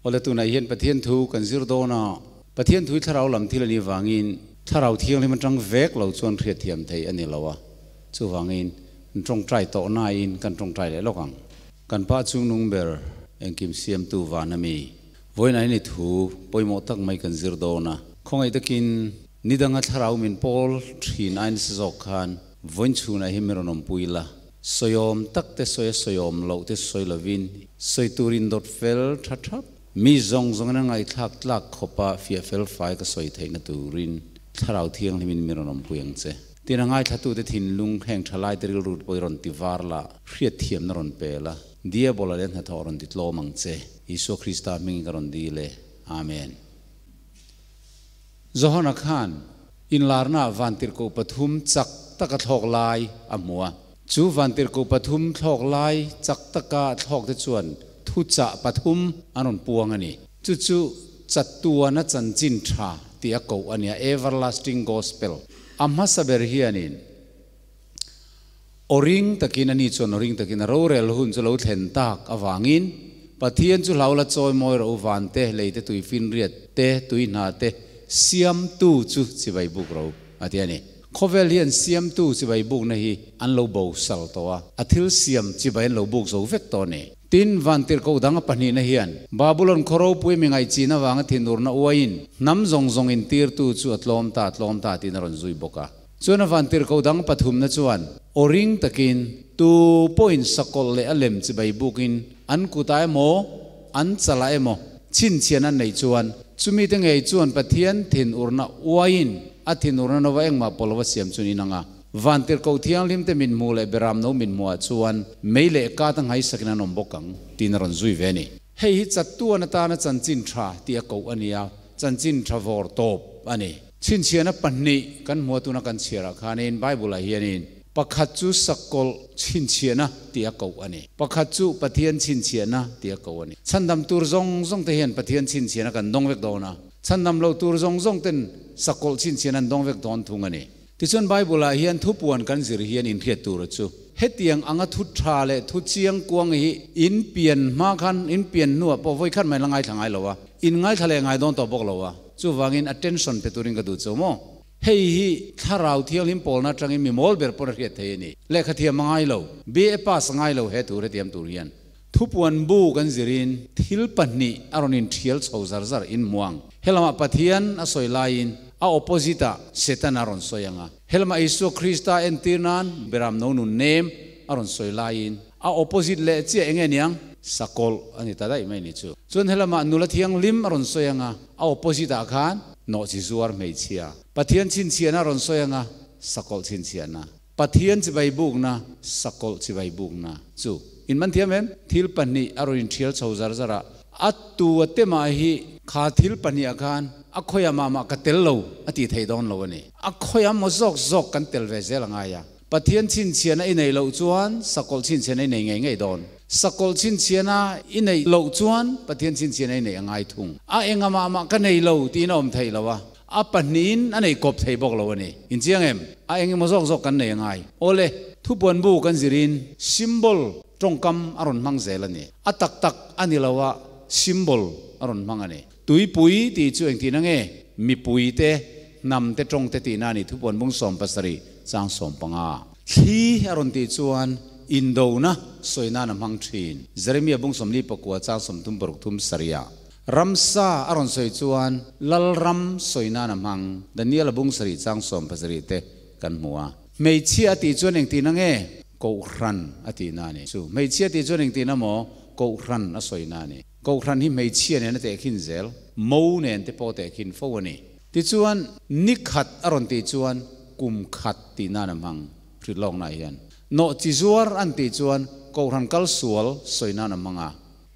Awle tunah hian Pathian thu kan zir dawn a, Pathian thui thlarau lam thil a nih vangin thlarau thianghlim atang vek lo chuan hriatthiam theih a ni lo a, chuvangin kan tawngtai tawh nain kan tawngtai leh lawk ang. Kan Pa chungnung ber engkim siamtu van a mi, vawiinah hian i thu pawimawh tak mai kan zir dawn a, khawngaih takin nidanga thlarau min pawl thin ain sa zawk khan vawiin chhunah hian min rawn awmpui la, sawiawm tak te sawi a sawiawm loh te sawi lovin sawi tur indawt fel tha thap. Mi zawng zawngin an ngaihthlak tlak khawpa fiah fel fai ka sawi theihna turin Thlarau Thianghlimin mi rawn awmpui ang che. Tin, a ngaithlatute thinlung heng thalaite rilru pawh i rawn ti var la, hriatthiamna rawn pe la, Diabola leh hnathawh rawn ti tlawm ang che. Isua Krista hmingin ka rawn dil e. Amen. Johana khan inlarnaah vantirhkoh pathum chak taka thlawk lai a hmu a. Chu vantirhkoh pathum thlawk lai chak taka thlawkte chuan thuchah pathum an rawn puang a ni. Chu chu Chatuana chanchin tha tih a koh a nia, Everlasting Gospel. A hmasa ber hianin aw ring takin ani chuan aw ring takin a rorel hun chu lo thlen tak avangin Pathian chu hlau la chawi mawi rawh u van te, lei te, tui finriat te, tui hna te siamtu chu chibai buk ro a ti a ni. Khawvel hian siamtu chibai bukna hi an lo bo sal tawh a, a thil siam chibai an lo buk zo vek tawh a ni. Tin, vantirhkoh dang a pahnihna hian Babulon khaw ropui mi ngaihchin avanga thinurna uaiin hnam zawng zawng intirtu chu a tlawm ta, tlawm ta tiin a rawn zui bawk a. Chuan a vantirhkoh dang pathumna chuan aw ring takin tu pawhin sakawlh leh a lem chibai bukin an kutah emaw an chalah emaw chhinchhian an neih chuan chumite ngei chuan Pathian thinurna uaiin a thinurna nova engmah pawh lova siam chu niin ang a. Vantirhkoh thianghlimte min hmuh leh beramno min hmuhah chuan mei leh kat a nghaisakin an awm bawk ang tiin a rawn zui ve a ni. Hei hi chattuan atana chanchin tha tih a koh a ni a, chanchin tha vawr tawp a ni. Chhinchhiahna pahnih kan hmuh tuna kan chhiarah khanin Bible-ah hianin pakhat chu sakawlh chhinchhiahna tih a koh a ni. Pakhat chu Pathian chhinchhiahna tih a koh a ni. Chhandam tur zawng zawng te hian Pathian chhinchhiahna kan dawng vek dawn a, chhandam lo tur zawng zawng ten sakawlh chhinchhiahna an dawng vek dawn thung a ni. Tichuan Bible-ah hian thupuan kan zir hian inhriat tur a chu. Hetiang anga thu tha leh thu chiang kuang hi in pian hma khan, in pian hnuah pawh vawi khat mai la ngaithla ngai lo a, in ngaithla leh ngai dawn tawh bawk lo a. Chuvangin attention pe turin ka duh chu maw? Hei hi Thlarau Thianghlim pawlna atangin mi mawl ber pawn a hriat thei a ni. Lehkha thiam a ngai lo. BA pass a ngai lo he tur hetiam tur hian. Thupuan bu kan zirin thil pahnih a rawn inthial chho zar zar in hmuang. Helamah Pathian a sawi laiin a opposite ah Setana a rawn sawi ang a. Helamah Isua Krista entir nan Beram no nun nem a rawn sawi laiin a opposite leh chiah enge niang? Sakawlh a ni ta daih mai ni chu. Chuan helamah nula thianghlim a rawn sawi ang a, a opposite ah khan nawhchi zuar hmeichhia. Pathian chhinchhiahna a rawn sawi ang a, sakawlh chhinchhiahna. Pathian chibai bukna, sakawlh chibai bukna chu in man thiam em? Thil pahnih a rawn inthial chho zar zar a, a tu a te mah hi kha thil pahnih ah khan a khawiah mah mah ka tel lo a tih theih dawn lo a ni. A khawiah maw zawk zawk kan tel ve zel a ngai a. Pathian chhinchhiahna i neih loh chuan sakawlh chhinchhiahna i nei ngei ngei dawn. Sakawlh chhinchhiahna i neih loh chuan Pathian chhinchhiahna i neih a ngai thung. A enga mah mah ka nei lo tiin a awm theih lo a. A pahnihin a nei kawp thei bawk lo a ni. Inchiang em? A eng emaw zawk zawk kan nei a ngai. Awle, thupuan bu kan zirin symbol tawngkam a rawn hmang zel a ni. A tak tak a ni lo a, symbol a rawn hmang a ni. Tuipui tih chu engtihna nge? Mipui te, hnam te tawng te tihna a ni, thupuan bung 17 chang 15. Thli a rawn tih chuan indona sawi nan a hmang thin. Jeremia bung 49 chang 36 thum sarih ah. Ramsa a rawn sawi chuan Lalram sawi nan a hmang. Daniel a bung sarih chang 17 te kan hmu a. Hmeichhia a tih chuan engtihna nge? Kohhran a tihna a ni. Chu hmeichhia tih chuan engtihna maw? Kohhran a sawina a ni. Kohhran hi hmeichhia nen a tehkhin zel, mo nen te pawh a tehkhin fo a ni. Tichuan ni khat a rawn tih chuan kum khat tih nan a hmang hrilh lawknaah hian. Nawh chi zuar an tih chuan Kohhran kal sual sawi nan a hmang a.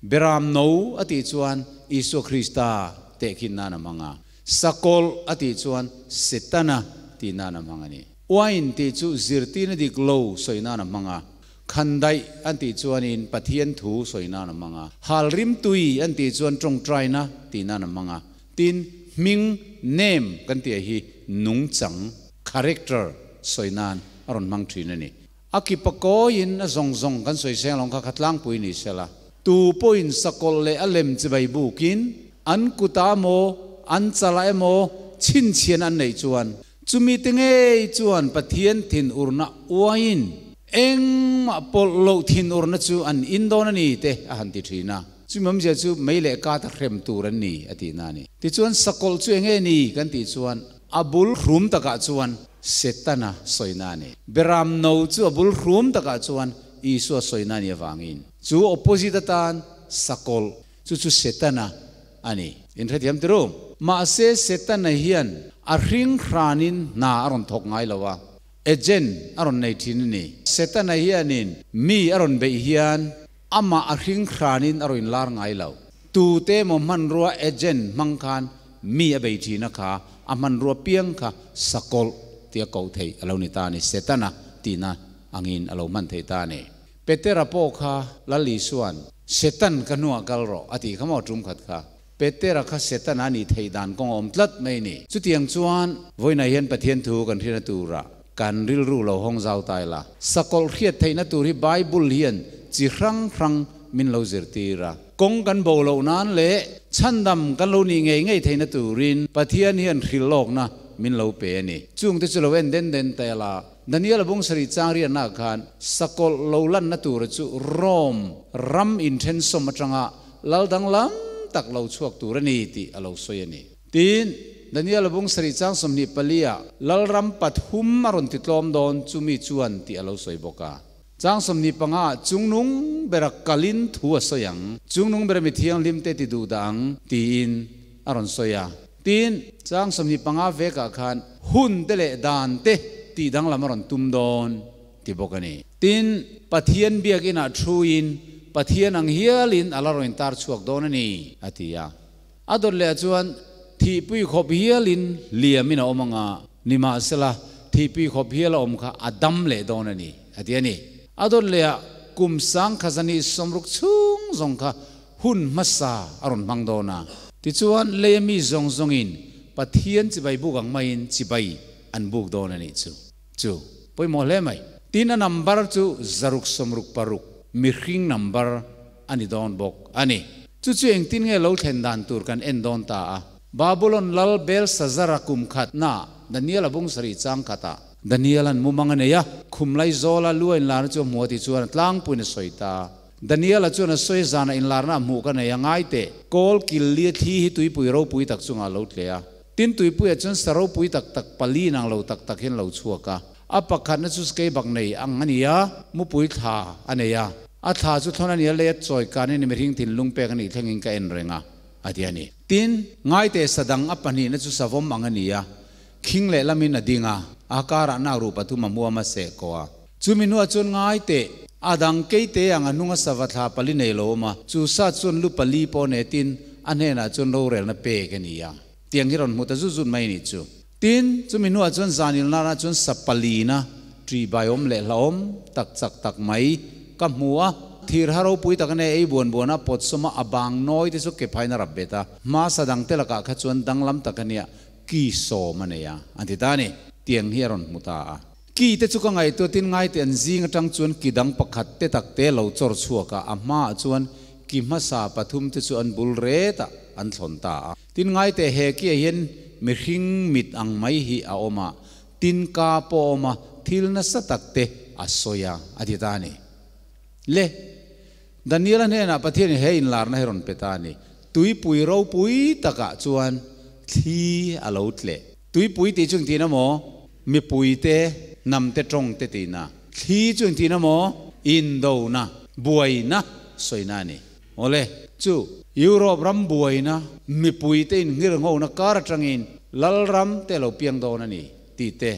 Beram no a tih chuan Isua Krista tehkhin nan a hmang a, sakawlh a tih chuan Setana tih nan a hmang a ni. Uain tih chu zirtirna dik lo sawi nan a hmang a, khandaih an tih chuanin Pathian thu sawi nan a hmang a, halrim tui an tih chuan tawngtaina tih nan a hmang a, tin hming, name, kan tih hi nungchang, character, sawi nan a rawn hmang thin a ni. A kipa kawiin a zawng zawng kan sawi seng lo kha kha tlangpui ni sela. Tu pawhin sakawlh leh a lem chibai bukin an kutah emaw an chalah emaw chhinchhian an neih chuan chumi te ngei chuan Pathian thinurna uaiin engmah pawlh loh thinurna chu an in dawn a ni te a han ti thin a. Chumi awmzia chu mei leh kata hrem tur an ni a tihna a ni. Tichuan sakawlh chu enge ni kan tih chuan a bul hrum takah chuan Setana sawina a ni. Beram no chu a bul hrum takah chuan Isua sawina a nih avangin chu opposite atan sakawlh chu chu Setana a ni. Inhrethiam tiru? Mahse Setana hian a hring hranin hna a rawn thawk ngai lo a, agent a rawn nei thin a ni. Setana hianin mi a rawn beih hian Amah a hring hranin a rawn lar ngai lo. Tute emaw hmanrua agent hmang khan mi a bei thin a kha, a hmanrua piang kha sakawlh tia koh theih a lo ni ta a ni, Setana tihna angin a lo hman theih ta a ni. Petera pawh kha Lal Isua'n, Setan ka hnuah kal rawh a tih kha maw tum khat kha. Petera kha Setana a nih theih dan kawng a awm tlat mai a ni. Chutiang chuan vawiinah hian Pathian thu kan hriatna turah kan rilru lo hawng zau ta ila. Sakawlh hriat theihna tur hi Bible hian chi hrang hrang min lo zirtir a. Kawng kan bo loh nan leh chhandam kan lo nih ngei ngei theihna turin Pathian hian hrilhlawkna min lo pe a ni. Chungte chu lo en den den ta ila. Daniel a bung sarih chang riatnaah khan sakawlh lo lanna tura chu Rome ram inthensawm atanga Lal danglam tak lo chhuak tur a ni tih a lo sawi a ni. Tin, Daniel a bung sarih chang 24 ah Lalram pathum a rawn ti tlawm dawn chumi chuan tih a lo sawi bawk a. Chang 25 ah Chungnung bera kalin thu a sawi ang, Chungnung bera mi thianghlim te ti duh dah ang tiin a rawn sawi a. Tin, chang 25 vekah khan hun te leh dan te tih danglam a rawn tum dawn. Ti bawk a ni. Tin, Pathian biakinah thuin Pathian ang hialin a la rawn tar chhuak dawn a ni, a ti a. A dawt leh chuan thihpui khawp hialin liamin a awm anga, nimahsela thihpui khawp hial a awm kha a dam leh dawn a ni, a ti a ni. A dawt lehah kum sangkhazani sawmruk chhung zawng kha hun hmasa a rawn hmang dawn a. Tichuan, leia mi zawng zawngin Pathian chibai buk ang maiin chibai an buk dawn a nih chu. Chu pawimawh hle mai. Tin a number chu zaruk sawmruk paruk mihring number a ni dawn bawk a ni. Chu chu engtin nge lo thlen dan tur kan en dawn ta a. Babulon lal Belshazzar-a kum khat na Daniel a bung sarih chang khat ah Daniel an mumang a nei a, khum lai zawla lu a inlarna chu a hmu a tih chuan a tlangpuiin a sawi ta. Daniel a chuan a sawi zana inlarna a hmuh ka nei a ngai teh. Kawl kil li a thli hi tuipui ropui tak chungah a lo tle a. Tin tuipuiah chuan sa ropui tak tak pali nang lo tak tak hian lo chhuak a. A pakhatna chu sakei bak nei ang a ni a, mupui thla a nei a. A thla chu thlawn a ni a, lei a chawi kan in mihring thinlung pek a nih thlengin ka en reng a, a ti a ni. Tin, ngaite sa dang a pahnihna chu savawm ang a ni a, khing lehlamin a ding a, a karah nak ruh pathum a hmuam a seh ko a. Chumi hnuah chuan ngaite a dang keite ang a hnunga sava thla pali nei lo awm a, chu sa chuan lu pali pawh netin a hnenah chuan rorelna pek a ni a. Tiang hi rawn hmu ta zut zut mai nih chu. Tin, chumi hnuah chuan zanil nara chuan sa palina ṭi baiawm leh hlauhawm tak chak tak mai ka hmu a. Thir ha ropui tak a nei ei buan buan a, pawt sawm a, a bang nawi te chu ke phaiin a rap bet a. Hma sa dang te lakah kha chuan danglam tak a nia, ki sawm a nei a, an ti ta a ni. Tiang hi a rawn hmu ta a. Ki te chu ka ngaihtuah tin ngaite an zing atang chuan ki dang pakhat te tak te lo chawr chhuak a, a hmaah chuan ki hmasa pathum te chu an bul ret a, an thlawn ta a. Tin ngaite he kiah hian mihring mit ang mai hi a awm a, tin ka pawh a awm a, thil nasa tak te a sawi a, a ti ta a ni. Le, Daniel-a hnenah Pathianin he inlarna hi rawn pe ta a ni. Tuipui ropui takah chuan thli a lo tleh. Tuipui tih chu engtin emaw mipuite hnamte tawngte tihna, thli chu engtin emaw indona, buaina sawina a ni. Awle, chu Europe ram buaina mipuite inghirnghona kar atangin Lalram te lo piang dawn a ni tih te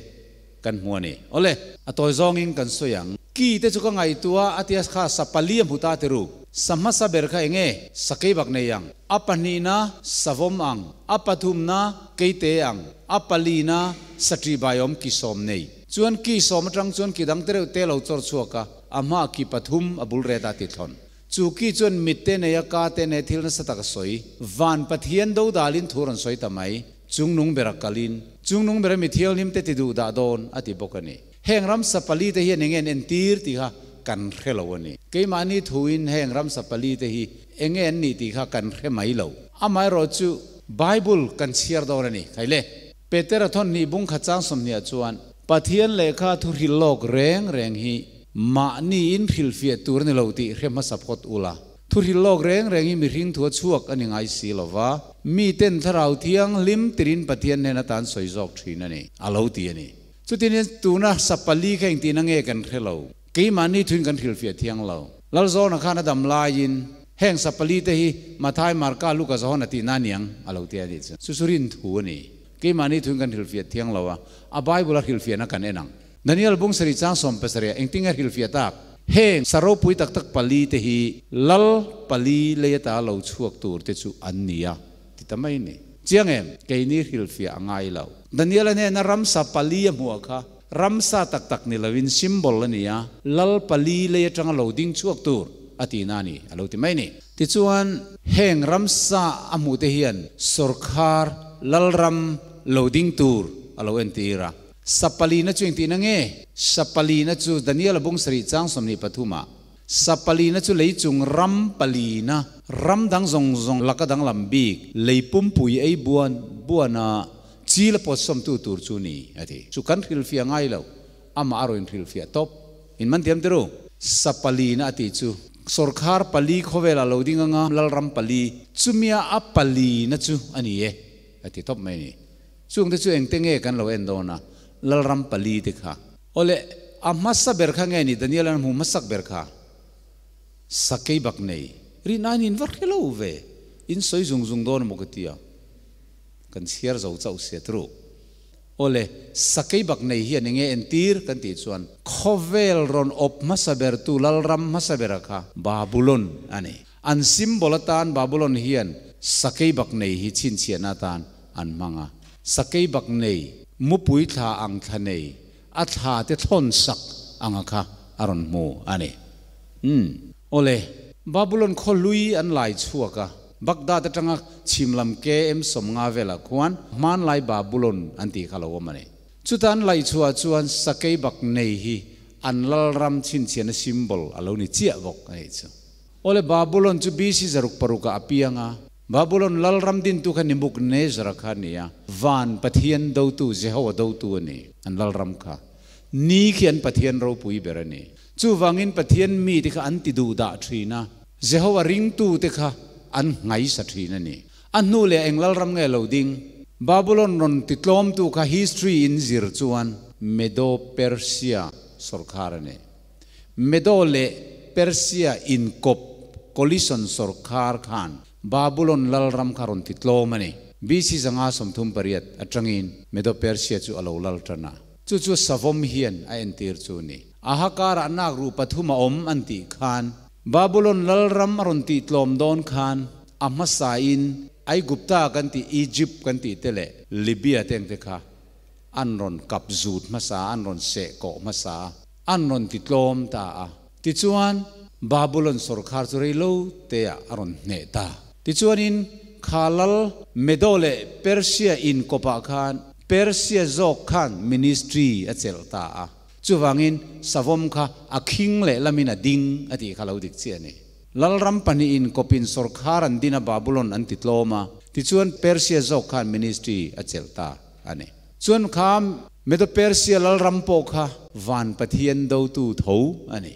kan hmu a ni. Awle, a tawi zawngin kan sawi ang. Ki te chu ka ngaihtuah a tia kha sa pali a hmu ta ti ru. Sa hmasa ber kha eng nge? Sakei bak nei ang. A pahnihna savawm ang. A pathumna keite ang. A palina satri baiawm ki sawm nei. Chuan ki sawm atang chuan ki dang te reuh te lo chawr chhuak a, a hma ki pathum a bul ret a ti thlawn. Chu ki chuan mit te nei a, ka te nei thil nasa tak a sawi. Van Pathian dodalin thu rawn sawi ta mai. Chungnung bera kalin, chungnung bera mi thianghlim te ti duh dah dawn a ti bawk a ni. Heng ramsa pali te hian eng nge an entir tih kha kan hre lo a ni. Keimahni thuin heng ramsa palite hi enge an nih tih kha kan hre mai lo. Amaherawhchu Bible kan chhiar dawn a ni. Khai le. Petera thawn hnih bung khat chang sawmhniah chuan, Pathian lehkha thu hrilh lawk reng reng hi mahni in hrilhfiah tur a ni lo tih hre hmasa phawt ula. Thu hrilh lawk reng reng hi mihring thua chhuak a ni ngai si lo va, miten Thlarau Thianghlim tirin Pathian hnen atan sawi zawk thin a ni, a lo ti a ni. Chutin hian tuna sapali kha engtin a nge kan hre lo. Keimahni thuin kan hrilhfiah thiang lo. Lalzawna khan a dam laiin heng sapali te hi Mathai, Marka, Luka, Johana tihna a niang a lo ti a nih chu. Chu chu rin thu a ni. Keimahni thuin kan hrilhfiah thiang lo a, a Bible a hrilhfiahna kan en ang. Daniel bung sarih chang 70 ah engtin nge hrilhfiah tak? Heng sa ropui tak tak pali te hi lal pali lei ata lo chhuak tur te chu an ni a ti ta mai ni. Chiang em? Keini hrilhfiah a ngai lo. Daniel a hnena ramsa pali a hmuh kha ramsa tak tak ni loin symbol a ni a, lal pali lei atanga lo ding chhuak tur a tihna a ni a lo ti mai ni. Tichuan, heng ramsa a hmuh te hian sawrkhar lalram lo ding tur a lo entir a. Sapalina chu engtihna nge? Sapalina chu Daniel a bung sarih chang 23 ah, Sapalina chu lei chung ram palina, ram dang zawng zawng laka danglam bik, lei pumpui ei buan buana chil a pawtsawmtu tur chu ni, a ti. Chu kan hrilhfiah ngai lo, amah a rawn inhrilhfiah tawp. In man thiam tirh u? Sapalina a tih chu sawrkhar pali khawvelah lo ding anga lalram pali, chumia a palina chu a ni e, a ti tawp mai a ni. Chungte chu engte nge kan lo en dawn a, Lalram pali te kha. Awle, a hmasa ber kha nge ni Daniel an hmu hmasak ber kha? Sakei bak nei. Rihnain in va hre lo ve. In sawi zung zung dawn emaw ka tia. Kan chhiar zo chauh sia tru. Awle, sakei bak nei hian enge entir kan tih chuan khawvel rawn awp hmasa ber tu Lalram hmasa bera kha Babulon a ni. An symbol atan Babulon hian sakei bak nei hi chhinchhiahna atan an hmang a. Sakei bak nei, mupui thla ang thla nei, a thla te thlawn sak anga kha a rawn hmu a ni. Umm. Awle, Babulon khaw hlui an lai chhuak a, Baghdad atanga chhim lam KM 50 velah khuan hmanlai Babulon an tih kha lo awm a ni. Chuta an laih chhuah chuan sakei bak nei hi an lalram chhinchhiahna symbol a lo ni chiah bawk a nih chu. Awle, Babulon chu BC 600 ah a piang a. Babulon lalram dintu kha Nebuchadnezzar kha a ni a, van Pathian dotu, Jehovah dotu a ni, an lalram kha. Ni khi an Pathian ropui ber a ni. Chuvangin Pathian mite kha an ti duh dah thin a, Jehovah ringtute kha an nghaisa thin a ni. A hnu leh eng lalram nge lo ding? Babulon rawn ti tlawmtu kha history in zir chuan Medo-Persia sawrkhar a ni. Medo leh Persia inkawp coalition sawrkhar khan Babulon lalram kha rawn ti tlawm a ni. BC 538 atangin Medo-Persia chu a lo lal tan a. Chu chu savawm hian a entir chu a ni. A hakarah nak ruh pathum a awm an tih khan Babulon lalram a rawn tih tlawm dawn khan a hmasain Aigupta kan tih Egypt kan tih te leh Libya te ang te kha an rawn kap zut hmasa, an rawn seh kawh hmasa. An rawn ti tlawm ta a. Tichuan, Babulon sawrkhar chu rei lo teah a rawn hneh ta. Tichuanin, kha lal Medo leh Persia inkawpah khan Persia zawk khan ministry a chelh ta a. Chuvangin, savawm kha a khing leh lamin a ding a tih kha lo dik chiah a ni. Lalram pahnih inkawpin sawrkhar an din a Babulon an ti tlawm a. Tichuan, Persia zawk khan ministry a chelh ta a ni. Chuan kha Medo-Persia lalram pawh kha van Pathian dotu tho a ni.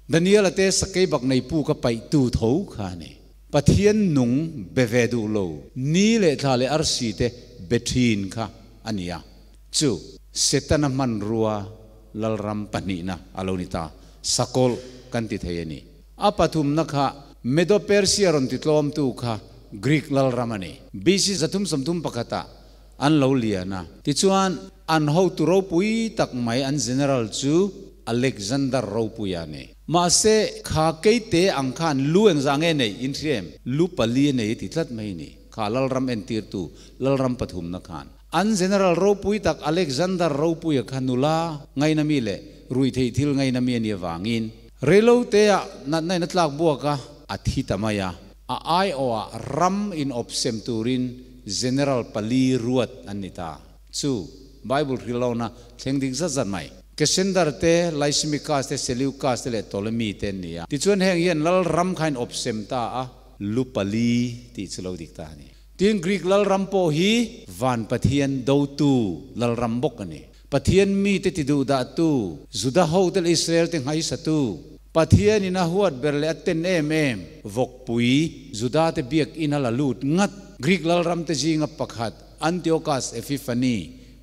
Daniel-a te sakei bak nei pu ka paihtu tho kha a ni. Pathian nung be ve duh lo, ni leh thla leh arsi te be thin kha a ni a. Chu Setana hmanrua lalram pahnihna a lo ni ta, sakawlh kan ti thei a ni. A pathumna kha Medo-Persia rawn titlawmtu kha Greek lalram a ni. BC 331 ah An lo lian a. Tichuan, an hotu ropui tak mai an general chu Alexander ropuia a ni. Mahse, kha keite ang khan lu engzah nge neih in hria em? Lu pali a nei ti tlat mai ni. Kha lalram entirtu, lalram pathumna khan. An general ropui tak Alexander ropuia kha nula ngaina mi leh ruihtheih thil ngaina mi a nih avangin, reiloteah natna in a tlak buak a, a thi ta mai a. A aiawhah ram inawpsem turin General pali ruat an ni ta. Chu Bible hrilhlawna thleng dik zat zat mai. Cassander te, Lysimachus te, Seleucus te leh Ptolemy te an ni a. Tichuan heng hian lalram kha in awpsem ta a, lu pali tih chu lo dik ta a ni. Tin, Greek lalram pawh hi van Pathian dotu lalram bawk a ni. Pathian mite ti duh dahtu, Juda hote leh Israel te nghaisatu, Pathianin a huat ber leh a ten em em, vawkpui, Juda te biakinn a la lut ngat, Greek lalram te zinga pakhat Antiochus Epiphany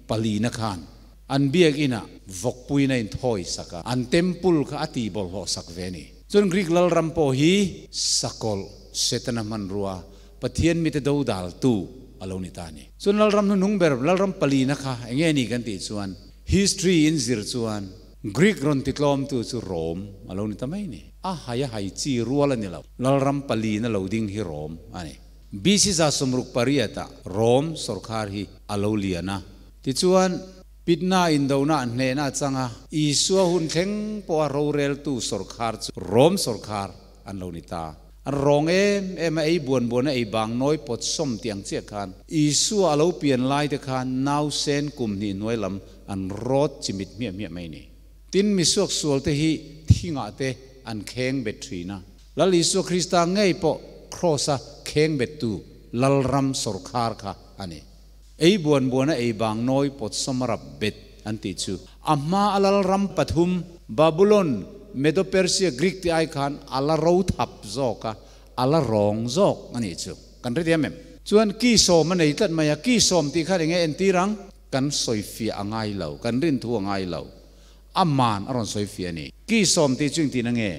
palina khan an biakinn ah vawkpuiin a inthawi sak a, an temple kha a tih bawlhhlawh sak ve a ni. Chuan Greek lalram pawh hi sakawlh, Setana hmanrua, Pathian mite dodaltu a lo ni ta a ni. Chuan Lalram hnuhnung ber, Lalram palina kha eng nge ni kan tih chuan history in zir chuan Greek rawn titlawmtu chu Rome a lo ni ta mai ni. A hai a hai chi rual a ni lo. Lalram palina lo ding hi Rome a ni. BC 68 ah Rome sawrkhar hi a lo lian a. Tichuan Pitna indona hnehna a chang a, Isua hun thleng pawha roreltu sawrkhar chu Rome sawrkhar an lo ni ta. An rawng em em a, ei buan buan a, ei bang nawi pawt sawm tih ang chiah khan Isua a lo pian lai te khan nausen kum hnih hnuai lam an rawt chimit hmiah hmiah mai ni. Tin, misuak sual te hi thingah te an kheng bet thin a. Lal Isua Krista ngei pawh Kraws a kheng bettu Lalram sawrkhar kha a ni. Ei buan buan a ei bang nawi pawt sawm a rap bet an tih chu. A hma a Lalram pathum, Babulon, Medo-Persia, Greek tih ai khan a la ro thap zawk a, a la rawng zawk a nih chu. Kan hrethiam em? Chuan ki sawm a nei tlat mai a, ki sawm tih khan enge entir ang? Kan sawifiah a ngai lo, kan rinthu a ngai lo. A man a rawn sawifiah a ni. Ki sawm tih chu engtin ange?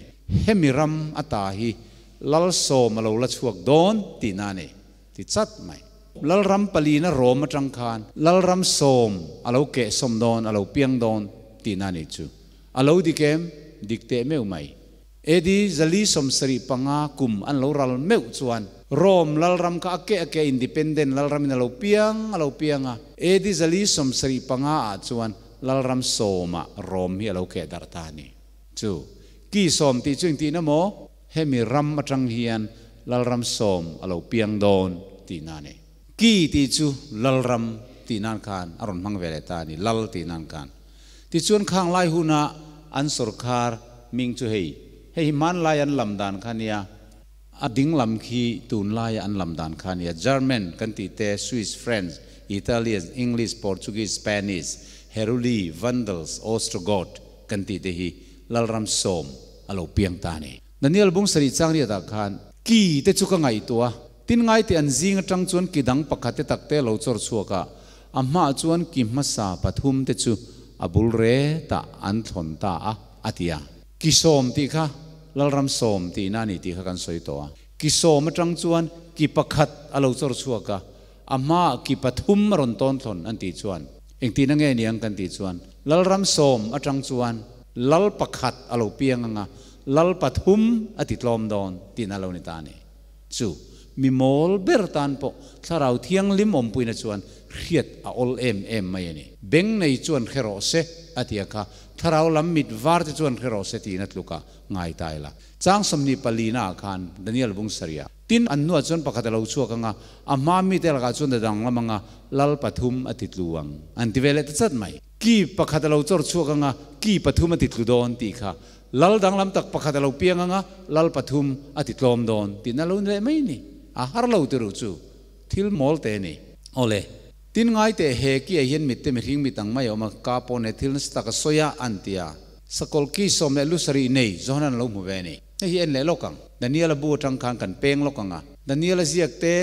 Hemi ram ata hi Lal sawm a lo la chhuak dawn tihna a ni. Ti chat mai. Lalram palina Rom atang khan Lalram sawm a lo keh sawm dawn, a lo piang dawn tihna a nih chu. A lo dik em? Dik teh meuh mai. AD 475 kum an lo ral meuh chuan Rom Lalram kha a keh a keh independent Lalram in a lo piang a lo piang a. AD 475 ah chuan Lalram sawmah Rom hi a lo keh darh ta a ni chu. Ki sawm tih chu engtihna maw? Hemi ram atang hian Lalram sawm a lo piang dawn tih na a ni. Ki tih chu Lalram tih nan khan a rawn hmang ve leh ta a ni, Lal tih nan khan. Tichuan khang lai huna an sawrkhar hming chu hei, hei hi hmanlai an lam dan kha nia, a ding lam khi tunlaia an lam dan kha nia, German kan tih te, Swiss, French, Italian, English, Portuguese, Spanish, Heruli, Vandals, Ostrogoth kan tih te hi Lalram sawm a lo piang ta a ni. Daniel bung sarih chang riatah khan ki te chu ka ngaihtuah a, tin ngaite an zing atang chuan ki dang pakhat te tak te a lo chawr chhuak a, a hmaah chuan ki hmasa pathum te chu a bul retah an thlawn ta a, a ti a. Ki sawm tih kha Lalram sawm tihna a ni tih kha kan sawi tawh a. Ki sawm atang chuan ki pakhat a lo chawr chhuak a, a hmaah ki pathum a rawn tawn thlawn an tih chuan engtihna nge niang kan tih chuan Lalram sawm atang chuan Lal pakhat a lo piang anga Lal pathum a ti tlawm dawn tihna lo ni ta a ni. Chu mi mawl ber tan pawh Thlarau Thianghlim awmpuina chuan hriat a awl em em mai a ni. Beng nei chuan hre rawh se a ti a kha, Thlarau lam mit var te chuan hre rawh se tiin a tluk a ngai ta ila. Chang 24 ah khan Daniel bung sarih ah Tin, an hnuah chuan pakhat a lo chhuak ang a, a hma mite lakah chuan a danglam ang a, lal pathum a ti tlu ang, an ti ve leh ta chat mai. Ki pakhat a lo chawr chhuak ang a, ki pathum a ti tlu dawn tih kha. Lal danglam tak pakhat a lo piang ang a, lal pathum a ti tlawm dawn tihna lo ni leh mai ni. A har lo ti ruh chu thil mawl te a ni. Awle, tin ngai teh he ki ah hian mitte mihring mit ang mai a awm a, ka pawh ne thil nasa tak a sawi a, an ti a. Sakawlh ki sawm leh lu sarih nei Johana an lo hmu ve a ni. Hei hi en leh lawk ang. Daniel-a bu atang khan kan peng lawk ang a. Daniel-a ziak te,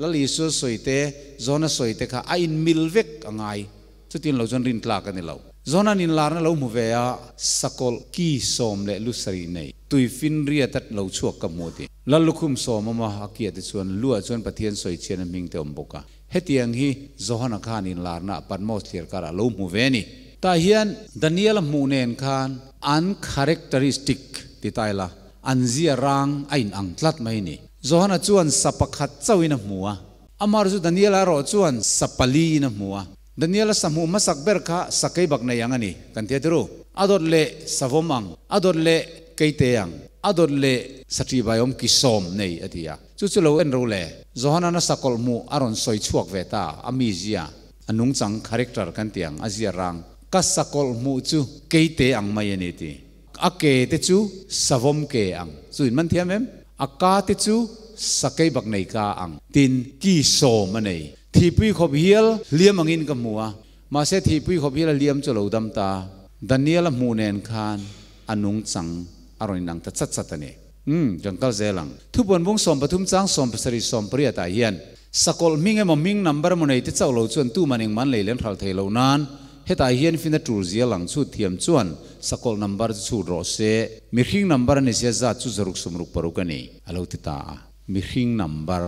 Lal Isua sawi te, John-a sawi te kha a inmil vek a ngai. Chutin lo chuan rintlak a ni lo. John-a'n inlarna lo hmu ve a, sakawlh ki sawm leh lu sarih nei, tui finriat a lo chhuak ka hmu ti. Lal lukhum sawm awm a, a kiah te chuan lu ah chuan Pathian sawi chhian a hming te awm bawk a. Hetiang hi John-a khan inlarna Patmos thliar karah lo hmu ve a ni. Tah hian Daniel-a hmuh nen khan an characteristic ti ta ila, an zia rang a in ang tlat mai ni. Johana chuan sa pakhat chauhin a hmu a, amar chu Daniela erawh chuan sa pali in a hmu a. Daniela sa hmuh hmasak ber kha sakei bak nei ang a ni, kan tia tiru. A dawt leh savawm ang, a dawt leh keite ang, a dawt leh saṭihbaiawm ki sawm nei a ti a. Chu chu lo en ro le. Johana nasa kawlh hmuh a rawn sawi chhuak ve ta, a mizia, a nungchang, character, kan ti ang, a zia rang. Ka sakawlh hmuh chu keite ang mai a ni ti. A ke te chu savawm ke ang chu in man thiam em? A ka te chu sakei bak nei ka ang. Tin, ki sawm a nei. Thihpui khawp hial hliam angin ka hmu a, mahse thihpui khawp hial a hliam chu a lo dam ta. Daniel-a hmuh nen khan a nungchang a rawn inang ta chat chat a ni. Umm, kan kal zel ang. Thupuan bung 13 chang 70 80 ah hian sakawlh hming emaw hming number emaw nei te chauh lo chuan tuman engmah an lei len hral thei lo nan hetah hian fina tul zia lang chhut thiam chuan sakawlh number chu chhut rawh se. Mihring number a ni sia zat chu 666 a ni a lo ti ta a, mihring number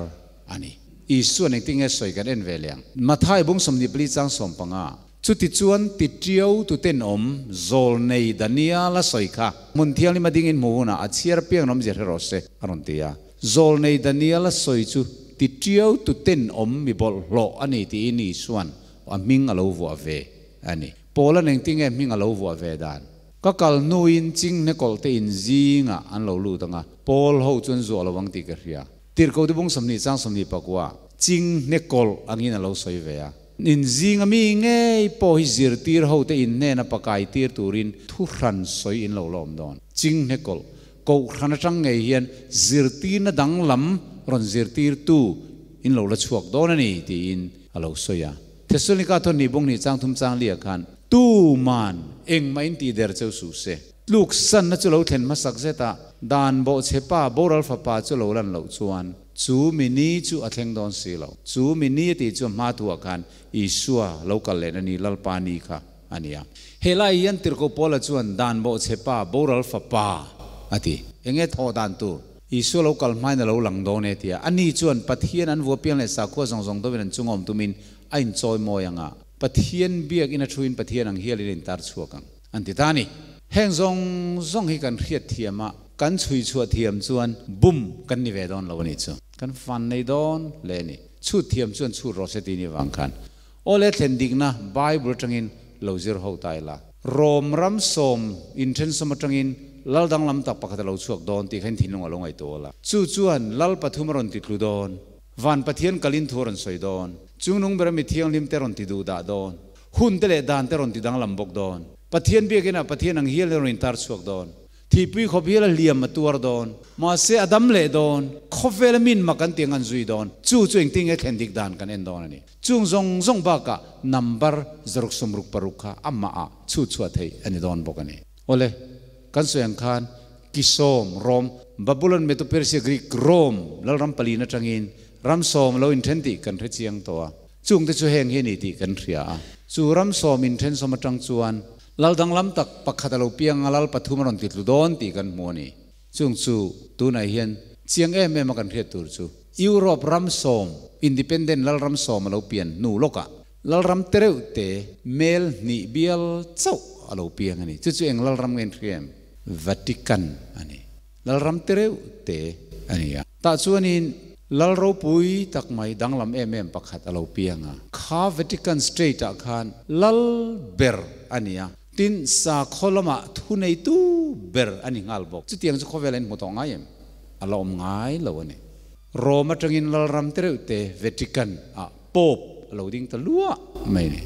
a ni. Isuan engtin nge sawi kan en ve leh ang. Mathai bung 24 chang 15. Chutichuan ti ṭiau tu tenawm Zawlnei Daniala sawi kha hmun thianghlim a dingin hmu hunah a chhiar piang rawmzia hre rawh se, a rawn ti a. Zawlnei Daniala sawi chu ti ṭiau tu tenawm mi bawlhhlawh a ni tiin Isuan a hming a lo vuah ve a ni. Paula'n engtinge hming a lo vuah ve dan? Ka kal hnuin chinghne kawlhte in zingah an lo lut ang a, Paul ho chuan zuah lo ang tih ka hria. Tirhkohte bung 20 chang 24, chinghne kawlh angin a lo sawi ve a. In zinga mi ngei pawh hi zirtir hote in hnena pakai tir turin thu hran sawi in lo la awm dawn. Chinghne kawlh, kohhran atang ngei hian zirtirna danglam rawn zirtirtu in lo la chhuak dawn a ni tiin a lo sawi a. Thesalonika thawn ni bung hnih chang thum chang liah khan tuman engmah in tihder cheu suh se. Tluksanna chu lo thlen hmasak zet a, dan bawhchhe pa boral fapa chu lo lan loh chuan Chu mi ni chu a thleng dawn si lo. Chu mi ni a tih chu hma thuah khan Isua lo kal lehna ni Lalpa ni kha a ni a. He lai hian Tirhkoh Paula chuan dan bawhchhe pa, boral fapa a ti. Enge thawh dan tur? Isua lo kal hmain a lo lang dawn e tia. Ani chuan Pathian an vua piang leh sakhua zawng zawng dawin an chunga awm tumin a inchawi mawi ang a. Pathian biakin a thuin Pathian ang hialin a intar chhuak ang. An ti ta a ni. Heng zawng zawng hi kan hriat thiam a, kan chhui chhuah thiam chuan bum kan ni ve dawn lo a nih chu. Kan fan nei dawn hle a ni. Chhut thiam chuan chhut rawh se tih ni vang khan awle thlen dikna Bible atangin lo zir ho ta ila. Rom ram sawm inthen sawm atangin lal danglam tak pakhat a lo chhuak dawn tih kha in thinlung a lo ngaihtuah la. Chu chuan lal pathum a rawn ti tlu dawn. Van Pathian kalin thu a rawn sawi dawn. Chungnung bera mi thianghlim te rawn ti duh dah dawn. Hun te leh dan te rawn ti danglam bawk dawn. Pathian biakinah Pathian ang hial hi rawn intar chhuak dawn. Thihpui khawp hial a hliam a tuar dawn. Mahse a dam leh dawn. Khawvela min mak an tih ang an zui dawn. Chu chu engtin nge thlen dik dan kan en dawn a ni. Chung zawng zawng bakah number 666 kha amah ah chhut chhuah theih a ni dawn bawk a ni. Awle, kan sawi ang khan Kisawm, Rom, Babulon, Medo Persia, Greek, Rome, Lalram palin atangin ram sawm lo inthen tih kan hre chiang tawh a. Chungte chu heng hi a ni tih kan hria a. Chu ram sawm inthen sawm atang chuan lal danglam tak pakhat a lo piang a, lal pathum a rawn ti tlu dawn tih kan hmu a ni. Chung chu tunah hian chiang em em a kan hriat tur chu Europe ram sawm, independent lal ram sawm a lo pian hnu lawkah lal ram te reuh te mel hnih bial chauh a lo piang a ni. Chu chu eng lal ram nge in hria em? Vatican a ni. Lalram te reuh te a ni a. Tah chuanin Lal ropui tak mai danglam em em pakhat a lo piang a. Kha Vatican State ah khan Lal ber a ni a, tin sakhaw lamah thuneitu ber a ni nghal bawk. Chutiang chu khawvel a inhmu tawh ngai em? A la awm ngai lo a ni. Rome atangin Lalram te reuh te Vatican ah Pope a lo ding ta luah mai a ni.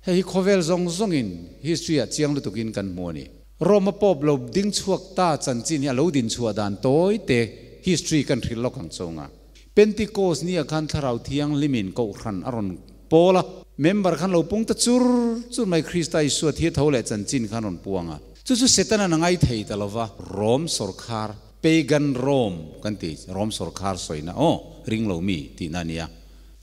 Hei hi khawvel zawng zawngin history ah chiang lutukin kan hmu a ni. Rome a Pope lo ding chhuak ta chanchin hi a lo din chhuah dan tawi te history kan hrilh lawk ang chunga. Pentecost nia khan Thlarau Thianghlimin Kohhran a rawn pawl a, member khan lo pung ta chur chur mai Krista Isua thil tho leh chanchin khan rawn puang a. Chu chu Setanan a ngai thei ta lova, Rome sawrkhar, Pagan Rome kan ti, Rome sawrkhar sawina aw, ring lo mi tihna a nia.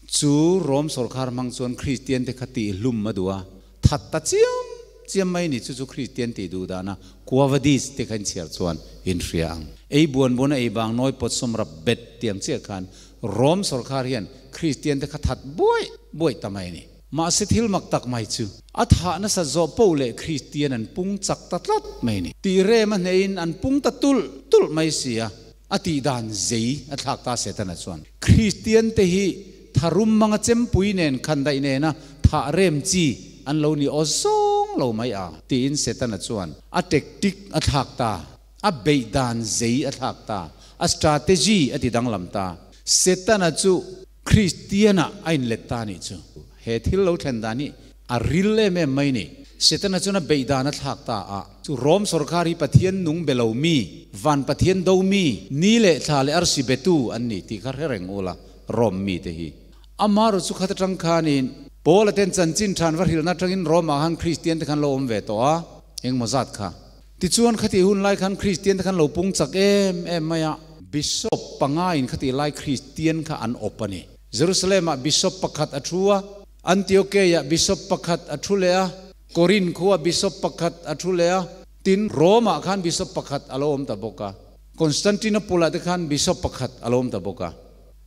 Chu Rome sawrkhar hmang chuan Kristian te kha tihhlum a duh a, That ta chiam chiam mai ni chu chu Kristian tih duh dana Quavadis te kha in chhiar chuan in hria ang. Ei buan buan a ei bang nawi pawt sawm rap bet tiang chiah khan Rom sawrkhar hian Kristian te kha that buaih buaih ta mai ni. Mahse thil mak tak mai chu a thah nasa zawh poh leh Kristian an pung chak ta tlat mai ni. Tih rem a hneihin an pung ta tulh tulh mai si a, a tih dan zei a thlak ta Setana chuan Kristian te hi Tharum manga chempui nen khandaih nena thah rem chi an lo ni aw zawng lo mai a, tiin Setana chuan a tactic a thlak ta, a beih dan zei a thlak ta, a strategy a ti danglam ta. Setana chu Kristianah a inlet ta nih chu. He thil lo thlen dan hi a ril em em mai ni. Setana chuan a beih dan a thlak ta a, chu Rom sorkar hi Pathian nung be lo mi, van Pathian do mi, ni leh thla leh arsi betu an ni tih kha hre reng ula, Rom mite hi. Amaherawh chu khat atang khanin Paula ten chanchin than va hrilhna atangin Rome-ah khan Kristian te khan lo awm ve tawh a, engmaw zat kha. Tichuan khatih hun lai khan Kristian te khan lo pung chak em em mai a. Bishop pangain khatih lai Kristian kha an awp a ni. Jerusalem-ah bishop pakhat a thu a, Antiokeia bishop pakhat a thu leh a, Korinth khua bishop pakhat a thu leh a, tin Rome-ah khan bishop pakhat a lo awm ta bawk a, Constantinople-ah te khan bishop pakhat a lo awm ta bawk a.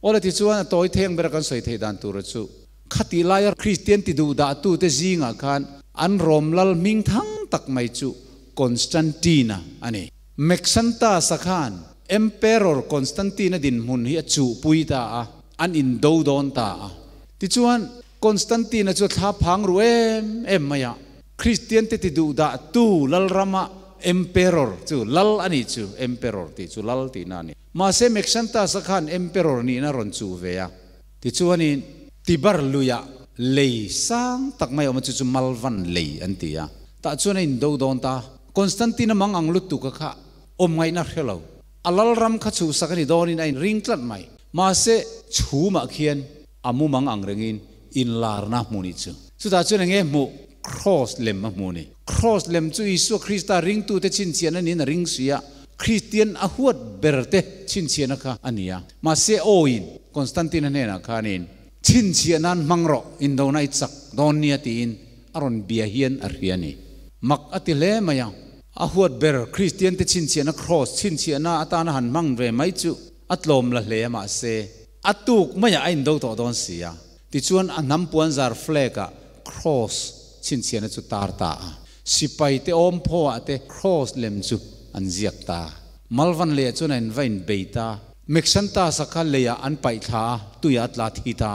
Awle tichuan a tawi theng bera kan sawi theih dan tura chu khatih laia Kristian ti duh dahtute zingah khan an Rom lal hming thang tak mai chu Constantine-a a ni. Maxentus-a khan Emperor Constantine-a dinhmun hi a chuhpui ta a, an indo dawn ta a. Tichuan Constantine-a chu a thla phang ru em em mai a, Kristiante ti duh dahtu lalrama Emperor chu lal a nih chu, Emperor tih chu lal tihna a ni. Mahse Maxentus-a khan Emperor nihna rawn chuh ve a, tichuanin Tiber luiah lei sang tak mai a awm a, chu chu Malvan lei an ti a, tah chuan a indo dawn ta. Constantine-a mang ang lutuk a kha awm ngaihna hre lo, a lalram kha chhuhsak a ni dawnin a inring tlat mai. Mahse chhumah khian a mumang ang rengin inlarna hmu nih chu. Chutah chuan enge hmuh? Kraws lem a hmu ni. Kraws lem chu Isua Krista ringtute chhinchhiahna niin a ring si a, Kristian a huat berte chhinchhiahna kha a ni a. Mahse awiin Constantine-a hnenah khanin, Chhinchhiah nan hmang rawh, indona i chak dawn nia tiin a rawn bia hian a hria a ni. Mak a ti hle mai a. A huat ber Kristiante chhinchhiahna kraws chhinchhiahna atana han hmang ve mai chu a tlawm la hle a, mahse a tuk maiah a indo tawh dawn si a. Tichuan a hnam puanzar flag-ah kraws chhinchhiahna chu tar ta a. Sipaite awm phawah te kraws lem chu an ziak ta. Malvan leiah chuan a inva inbei ta. Mexantas-a kha leiah an paih thla a, tuiah a tla thi ta,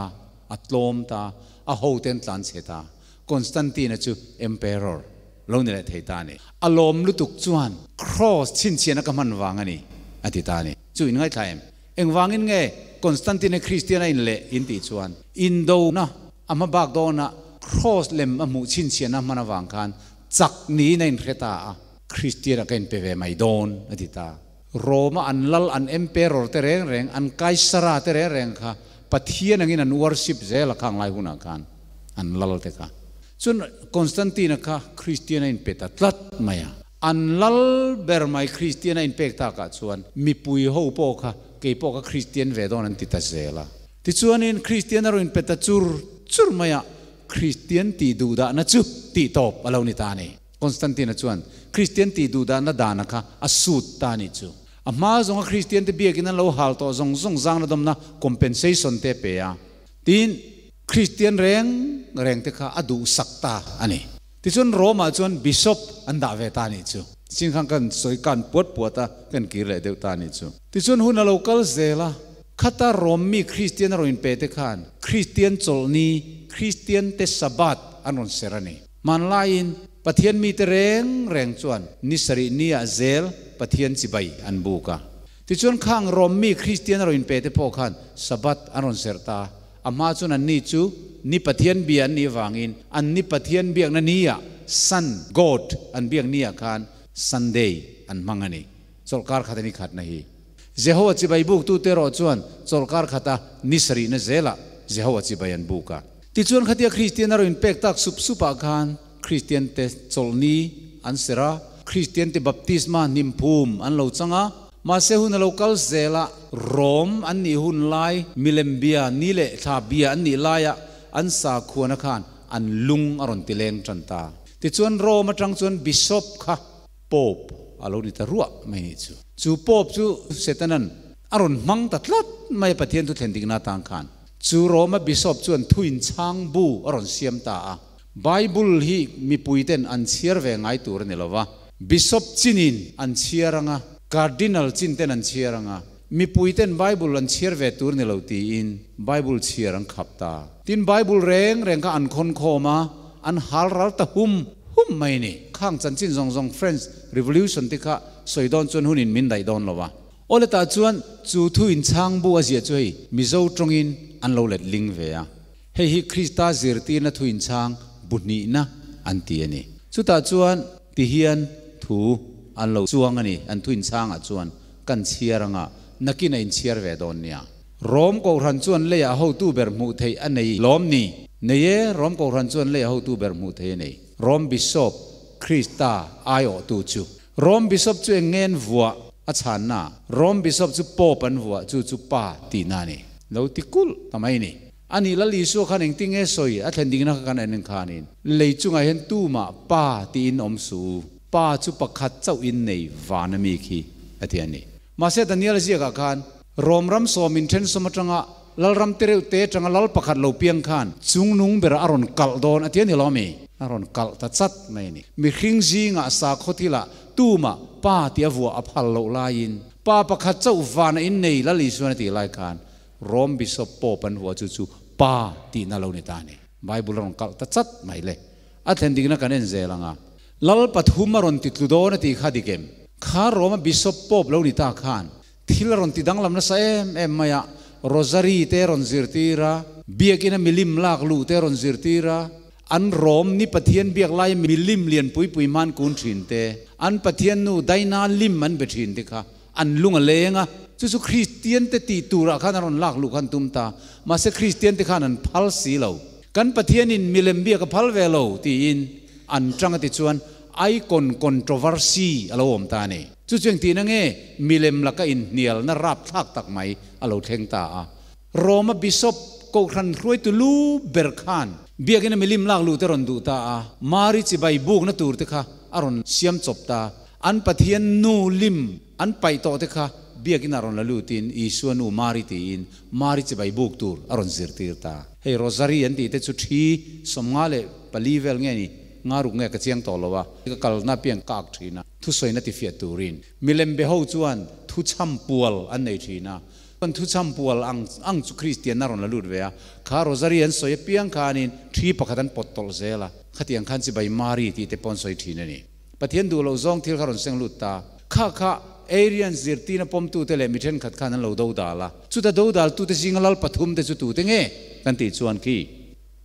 a tlawm ta, a hote an tlan chhe ta. Constantine-a chu Emperor lo ni leh thei ta a ni. A lawm lutuk chuan kraws chhinchhiahna ka hman vang a ni, a ti ta a ni. Chu in ngaithla em? Engvangin nge Constantine Kristian a inleh in tih chuan indona a hma bak dawna Kraws lem a hmuh chhinchhiahna hman avang khan chak niin a inhre ta a, Kristian ah ka inpe ve mai dawn a ti ta. Rome-a an lal an emperor te reng reng, an Kaisara te reng reng kha Pathian angin an worship zel a khang lai hunah khan an lal te kha. Chuan Constantine-a kha Kristian a inpe ta tlat mai a. An lal ber mai Kristian a inpek takah chuan mipui ho pawh kha kei pawh ka Kristian ve dawn an ti ta zel a. Tichuanin Kristian a rawn inpe ta chur chur mai a, Kristian tih duhdahna chu tih tawp a lo ni ta a ni. Constantine-a chuan Kristian tih duhdahna dana kha a sut ta a nih chu. A hma zawnga Kristian te biakin an lo hal tawh zawng zawng zangna dawmna compensation te a pe a. Tin, Kristian reng reng te kha a duhsak ta a ni. Tichuan Rome-ah chuan Bishop an dah ve ta nih chu. Tichin khan kan sawi kan puat puat a, kan kir leh deuh ta nih chu. Tichuan hun a lo kal zel a, khata Rome mi Kristian a rawn inpe te khan Kristian chawlhni, Kristian te Sabbath an rawn ser a ni. Hmanlaiin Pathian mite reng reng chuan ni sarih niah zel Pathian chibai an buk a. Tichuan khang Rome mi Kristian a rawn inpe te pawh khan Sabbath an rawn serh ta. A hma chuan anni chu ni Pathian bia an nih avangin an ni Pathian biakna niah Sun, God, an biak niah khan Sunday an hmang a ni. Chawlhkar khat a ni khatna hi. Jehovah chibai buktute erawh chuan chawlhkar khata ni sarihna zelah Jehovah chibai an buk a. Tichuan khatia Kristian a rawn inpek tak sup supah khan Kristiante chawlhni an serh a, Kristiante baptisma hnimphum an lo chang a. Mahse hun a lo kal zel a, Rom an nih hun lai, milem bia, ni leh thla bia an nih laia an sakhuana khan an lung a rawn ti leng tan ta. Tichuan Rom atang chuan Bishop kha Pope a lo ni ta ruah mai nih chu. Chu Pope chu Setanan a rawn hmang ta tlat mai a Pathian thu thlen dikna atang khan. Chu Roma Bishop chuan thuin chhang bu a rawn siam ta a. Bible hi mipuiten an chhiar ve ngai tur a ni lo va, Bishop chinin an chhiar ang a, Cardinal chin ten an chhiar ang a, mipuiten Bible an chhiar ve tur ni lo tiin Bible chhiar an khap ta. Tin, Bible reng reng kha an khawn khawm a, an hal ral ta hum hum mai ni. Khang chanchin zawng zawng French Revolution te kha sawi dawn chuan hunin min daih dawn lo va. Awle tah chuan chu thu inchhang bu a ziah chu hei Mizo tawngin an lo let ling ve a. Hei hi Krista zirtirna thu inchhang bu hnihna an ti a ni. Chutah chuan tihian thu an lo chuang a ni, an thu inchhangah chuan kan chhiar anga nakin a inchhiar ve dawn nia. Rom Kohhran chuan leiah hotu ber hmuh theih a nei lawm ni? Nei e, Rom Kohhran chuan leiah hotu ber hmuh theih a nei. Rom Bishop, Krista aiawhtu chu. Rom Bishop chu eng nge an vuah? A chhanna, Rom Bishop chu Pope an vuah, chu chu Pa tihna a ni. Lo ti kulh ta mai ni. A nih Lal Isua khan engtin nge sawi a thlen dingna kha kan en en khanin, Lei chungah hian tumah Pa tiin awm suh u, Pa chu pakhat chauh in nei van a mi khi, a ti a ni. Mahse Daniel ziakah khan, Rom ram sawm in then sawm atanga Lalram te reuh te atanga Lal pakhat lo piang khan chungnung berah a rawn kalh dawn a ti a ni lo mi? A rawn kalh ta chat mai a ni. Mihring zingah sakhaw thilah tumah Pa tia vuah a phal loh laiin, Pa pakhat chauh van a in nei Lal Isuan a tih lai khan, Rom Bishop Pope an vuah chu chu Pa tihna lo ni ta a ni. Bible a rawn kalh ta chat mai le. A thlen dikna kan en zel ang a. Lal pathum a rawn ti tlu dawn a tih kha dik em? Kha Roma Bishop Pope lo ni ta khan thil a rawn ti danglam nasa em em mai a, Rosary te a rawn zirtir a, biakina milim lak luh te a rawn zirtir a, an Rom ni Pathian biak laia milim lian pui pui hman kun thin te, an Pathian nu Daina lim an be thin te kha An lung a leng a, chu chu Kristiante tih turah khan a rawn lak luh khan tum ta. Mahse Kristiante khan an phal si lo. Kan Pathianin milem biak a phal ve lo tiin an tang a ti chuan icon controversy a lo awm ta a ni. Chu chu engtihna nge milem laka inhnialna rapthlak tak mai a lo thleng ta a. Roma Bishop Kohhran hruaitu lu ber khan biakina milim lak luh te rawn duh ta a, Mari chibai bukna tur te kha a rawn siam chawp ta. An Pathian nu lim an paih tawh te kha biakina rawn la lutin Isua nu Mari tiin Mari chibai buk tur a rawn zirtir ta. Hei Rosary an tih te chu thi 54 vel nge ni nga ruk nge ka chiang tawh lo a, ka kalna piang ka ak thin a, thusawi na tifiah turin milem be ho chuan thuchham pual an nei thin a, Kan thuchham pual ang ang chu Kristianna rawn la lut ve a, kha Rosary an sawi apiang khanin thi pakhat an pawt tawlh zel a, khatiang khan chibai Mari tih te pawh an sawi thin a ni. Pathian duh loh zawng thil kha rawn seng lut ta. Kha kha Arian zirtirna pawmtute leh mi thenkhat khan an lo do dal a, chuta do daltute zinga lal pathum te chu tute nge kan tih chuan khi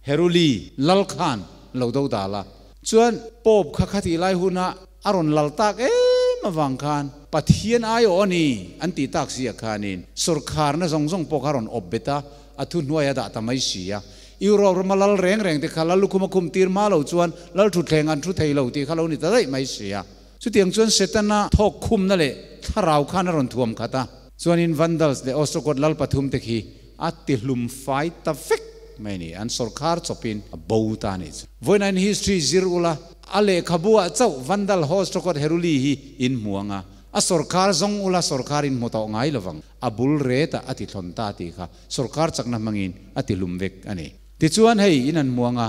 Heruli lal khan lo do dal a, chuan Pope kha khatih lai huna a rawn lal tak em avang khan Pathian aiawh a ni an tih tak si ah khanin sawrkharna zawng zawng pawh kha a rawn awp bet a, a thuhnuai a dah ta mai si a. Europe rama lal reng reng te kha lal lukhum a khum tir hma lo chuan lal thutthleng an thu thei lo tih kha lo ni ta daih mai si a. Chutiang chuan Setana thawk khumna leh thlarau khan a rawn thuam khat a. Chuanin Vandals leh Ostrogoth lal pathum te khi a tihlum fai ta vek mai a ni. An sawrkhar chawpin a bo ta a nih chu. Vawiin history zir ula, a lehkhabu ah chauh Vandal Ostrogoth Heruli hi in hmu ang a, a sawrkhar zawng ula sawrkhar in hmu tawh ngai lovang. A bul ret ah a ti thlawn ta tih kha sawrkhar chakna hmangin a tihlum vek a ni. Tichuan hei in an hmu ang a,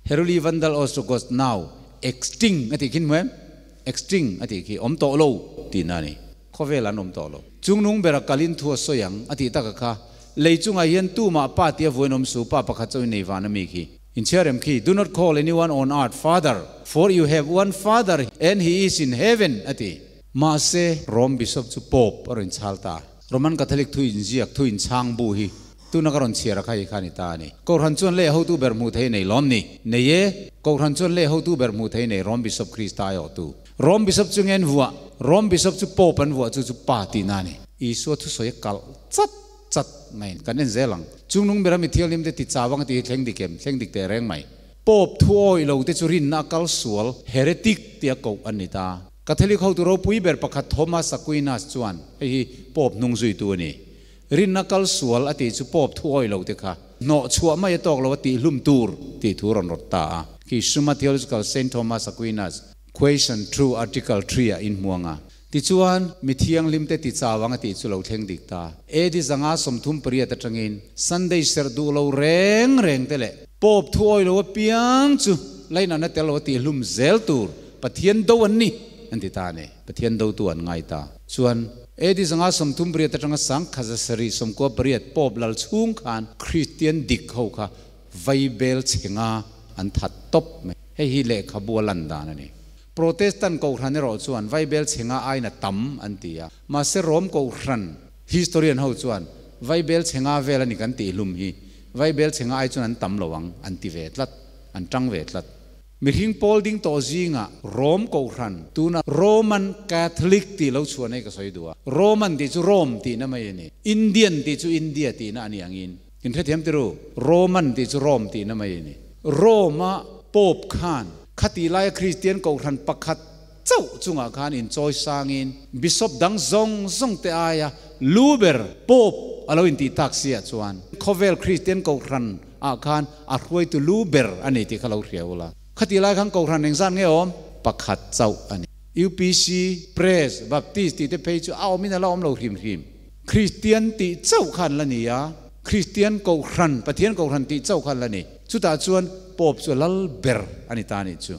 Heruli Vandal Ostrogoth now extinct a tih khi in hmu em? Extinct a tih khi awm tawh lo tihna a ni. Khawvel an awm tawh lo. Chungnung bera kalin thu a sawi ang a tih taka kha, lei chungah hian tumah pa tia vuain awm su, pa pakhat chauhin nei van a mi khi. Inchhiar em khi, Do not call anyone on earth father, for you have one father and he is in heaven a ti. Mahse, Rome Bishop chu Pope a rawn inchhal ta. Roman Catholic thu inziak, thu inchhang bu hi tuna ka rawn chhiar a kha hi kha a ni ta a ni. Kohhran chuan leh hotu ber hmuh thei nei lawm ni? Nei e, Kohhran chuan leh hotu ber hmuh thei nei Rome Bishop Krista aiawhtu. Rome Bishop chu nge an vuah? Rome Bishop chu Pope an vuah chu chu Pa tihna a ni. Isua thusawi a kalh chat chat mai. Kan en zel ang. Chungnung bera mi thianghlim te ti chau ang a tih hi thleng dik em? Thleng dik teh reng mai. Pope thu awih lo te chu rinna a kal sual, heretic, tia koh an ni ta. Catholic hotu ropui ber pakhat Thomas Aquinas chuan hei hi Pope hnung zuitu a ni. Rinna kal sual a tih chu Pope thu awih lo te kha hnawh chhuah mai a tawk lo a tih hlum tur tih thu rawn rawt ta a. Khi Summa Theological Saint Thomas Aquinas Question True Article Three ah in hmuang a. Tichuan, mi thianghlim te ti chau ang a tih chu lo thleng dik ta. AD 538 atangin Sunday serh duh lo reng reng te leh Pope thu awi lo apiang chu lainatna tel lo a tih hlum zel tur Pathian do an ni an ti ta a ni. Pathian dotu an ngai ta. Chuan, AD 538 atanga 1798 Pope lal chhung khan Kristian dik ho kha vaibel chhenga an that tawp mai. Hei hi lehkhabu a lan dan a ni. Protestant Kohhran erawh chuan Vaibel chhenga aina tam an ti a. Mahse Rom Kohhran historian ho chuan Vaibel chhenga vel a ni kan tih hlum hi Vaibel chhenga ai chuan an tam lo ang an ti ve tlat, an tang ve tlat. Mihring pawl ding tawh zingah Rom Kohhran, tuna Roman Catholic tih lo chhuah nei ka sawi duh a. Roman tih chu Rome tihna mai a ni. Indian tih chu India tihna a ni angin. In hrethiam ti ru? Roman tih chu Rome tihna mai a ni. Rome-a Pope khan khatih laia Kristian Kohhran pakhat chauh chungah khan inchawi sangin Bishop dang zawng zawng te aia lu ber Pope a lo intih tak si ah chuan khawvel Kristian Kohhran ah khan a hruaitu lu ber a ni tih kha lo hria ula. Khatih lai khan Kohhran engzat nge awm? Pakhat chauh a ni. UPC, Press, Baptist tih te phei chu a awmin a la awm lo hrim hrim. Kristian tih chauh kha an la ni a, Kristian Kohhran, Pathian Kohhran tih chauh kha an la ni. Chutah chuan Pope chu a lal ber a ni ta a nih chu.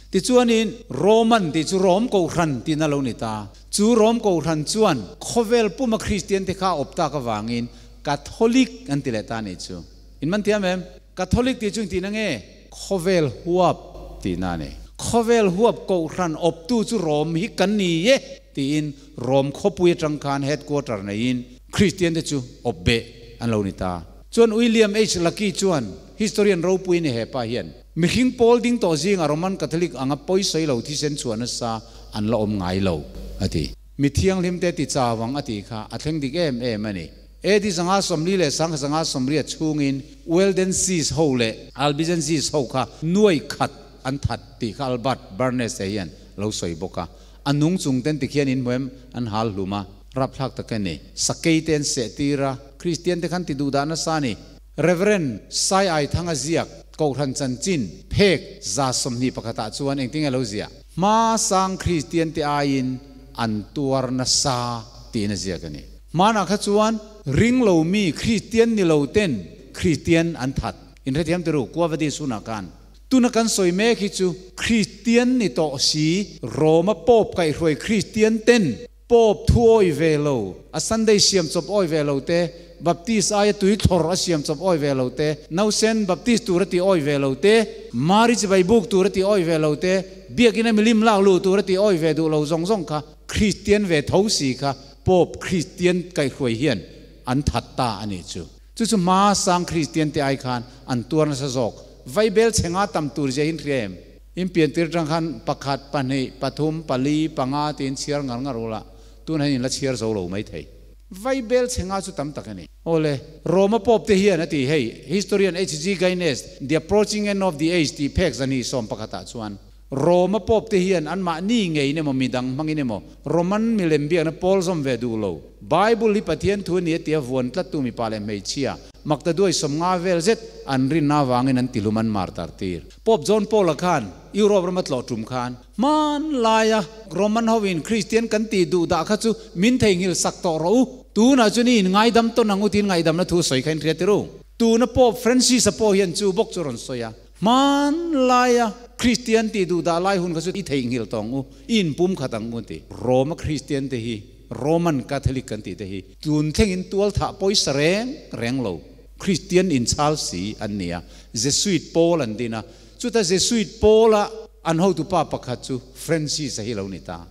Tichuanin, Roman tih chu Rom Kohhran tihna lo ni ta. Chu Rom Kohhran chuan khawvel puma Kristian te kha a awp tak avangin Catholic an ti leh ta a nih chu. In man thiam em? Catholic tih chu engtihna nge? Khawvel huap tihna a ni. Khawvel huap Kohhran awptu chu Rom hi kan ni e tiin Rom khawpui atang khan headquarter neiin Kristian te chu awp beh an lo ni ta. Chuan William H. Lucky chuan historian ropui a ni hepa hian. Mihring pawl ding tawh zingah Roman Catholic anga pawi sawi lo thisen chhuah nasa an la awm ngai lo, a ti. Mi thianghlim te ti chau ang a tih kha a thleng dik em em a ni. AD 540 le 580 chhungin Waldenses ho leh Albigenses ho kha nuai khat an that tih kha Albert Barnes te hian lo sawi bawk a. A nung chung ten tikhian in hmuem an hal hlum a, rapthlak tak a ni. Sakei te an seh tir a, Kristian te khan ti duh dah nasa a ni. Rev. Sai Ai Thanga ziak Kohhran chanchin phek 21 ah chuan engtin nge lo ziah? Hma sang Kristian te aiin an tuar nasa tiin a ziak a ni. Hmanah kha chuan ring lo mi Kristian ni lo ten Kristian an that. Inhrethiam ti ru, Kuavadis hunah khan. Tuna kan sawi mek hi chu Kristian ni tawh si, Roma Pope kaihhruai Kristian ten Pope thu awi ve lo, a Sunday siam chawp awi ve lo te, Baptist aia tui thlawr a siam chawp awi ve lo te, nausen Baptist tur a ti awi ve lo te, Mari chibai buk tur a ti awi ve lo te, Biakina milim lak luh tur a ti awi ve duh lo zawng zawng kha Kristian ve tho si kha Pope Kristian kaihhruai hian an that ta a nih chu. Chu chu hma sang Kristian te ai khan an tuar nasa zawk. Vaibel chhe nga tam tur zia in hria em? In piantir atang khan pakhat, pahnih, pathum, pali, panga tiin chhiar ngar ngar ula, tun hian in la chhiar zo lo mai thei. Vaibel chhe nga chu tam tak a ni. Awle, Roma Pope te hian a ti hei, historian HG Gaines, The Approaching End of the Age tih phek zani 11 ah chuan, Roma Pope te hian anmahni ngeiin emaw midang hmangin emaw Roman milem biakna pawl zawm ve duh lo. Bible hi Pathian thu a ni a tia vuan tlattu mipa leh hmeichhia maktaduai 50 vel zet an rinna avangin an tihlum an mar tar tir. Pope John Paul-a khan Europe rama tlawh tum khan hmanlaia Roman hoin Kristian kan tih duh dah kha chu min theihnghilh sak tawh rawh u, tunah chuan i inngaidam tawn ang u tiin ngaihdamna thu sawi kha in hria tir u. Tuna Pope Francis-a pawh hian chu bawk chu rawn sawi a. Hmanlaia Kristian tih duh dah lai hun kha chu i theihnghilh tawh ang u, i inpum khat ang u ti. Roma Kristian te hi, Roman Catholic kan tih te hi, tun thlengin tual thah pawisa reng reng lo Kristian inchhal si an ni a, Jesuit pawl an din a, chuta Jesuit pawla an hotupa pakhat chu Francis-a hi lo ni ta.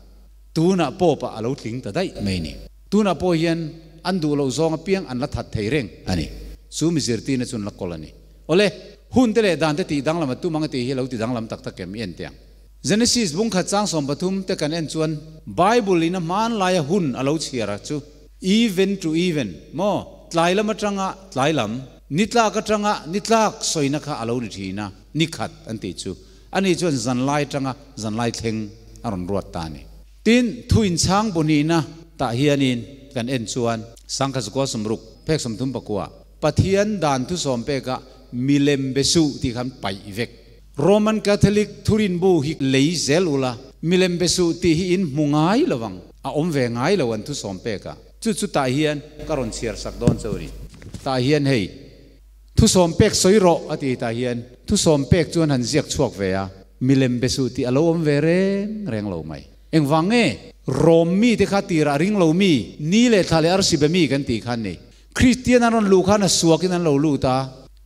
Tunah Pope-a a lo tling ta daih mai ni. Tunah pawh hian an duh loh zawng apiang an la that thei reng a ni. Chu mi zirtirna chu an la kawl a ni. Awle, hun te leh dan te tih danglam a tum ang a tih hi lo ti danglam tak tak em i en teh ang. Genesis bung khat chang 13 te kan en chuan Bible in a hmanlaia hun a lo chhiar a chu even to even maw tlai lam atanga tlai lam, ni tlak atanga ni tlak sawina kha a lo ni thin a, ni khat an tih chu. Ani chuan zanlai atanga zanlai thleng a rawn ruat ta a ni. Tin, thu inchhang bu hnihna tah hianin kan en chuan sangkha zakua sawmruk phek 39 Pathian dan thu sawm pekah milem be suh tih khan paih vek. Roman Catholic thurin bu hi lei zel ula, milem be suh tih hi in hmu ngai lo ang, a awm ve ngai lo an thu sawm pekah. Chu chu tah hian ka rawn chhiar sak dawn che u ni. Tah hian hei, thu sawm pek sawi rawh a ti tah hian thu sawm pek chuan han ziak chhuak ve a, milem be suh tih a lo awm ve reng reng lo mai. Engvang nge? Rom mite kha tirah ring lo mi, ni leh thla leh arsi be mi kan tih khan ni. Kristian an rawn luh khan a suakin an lo lut a.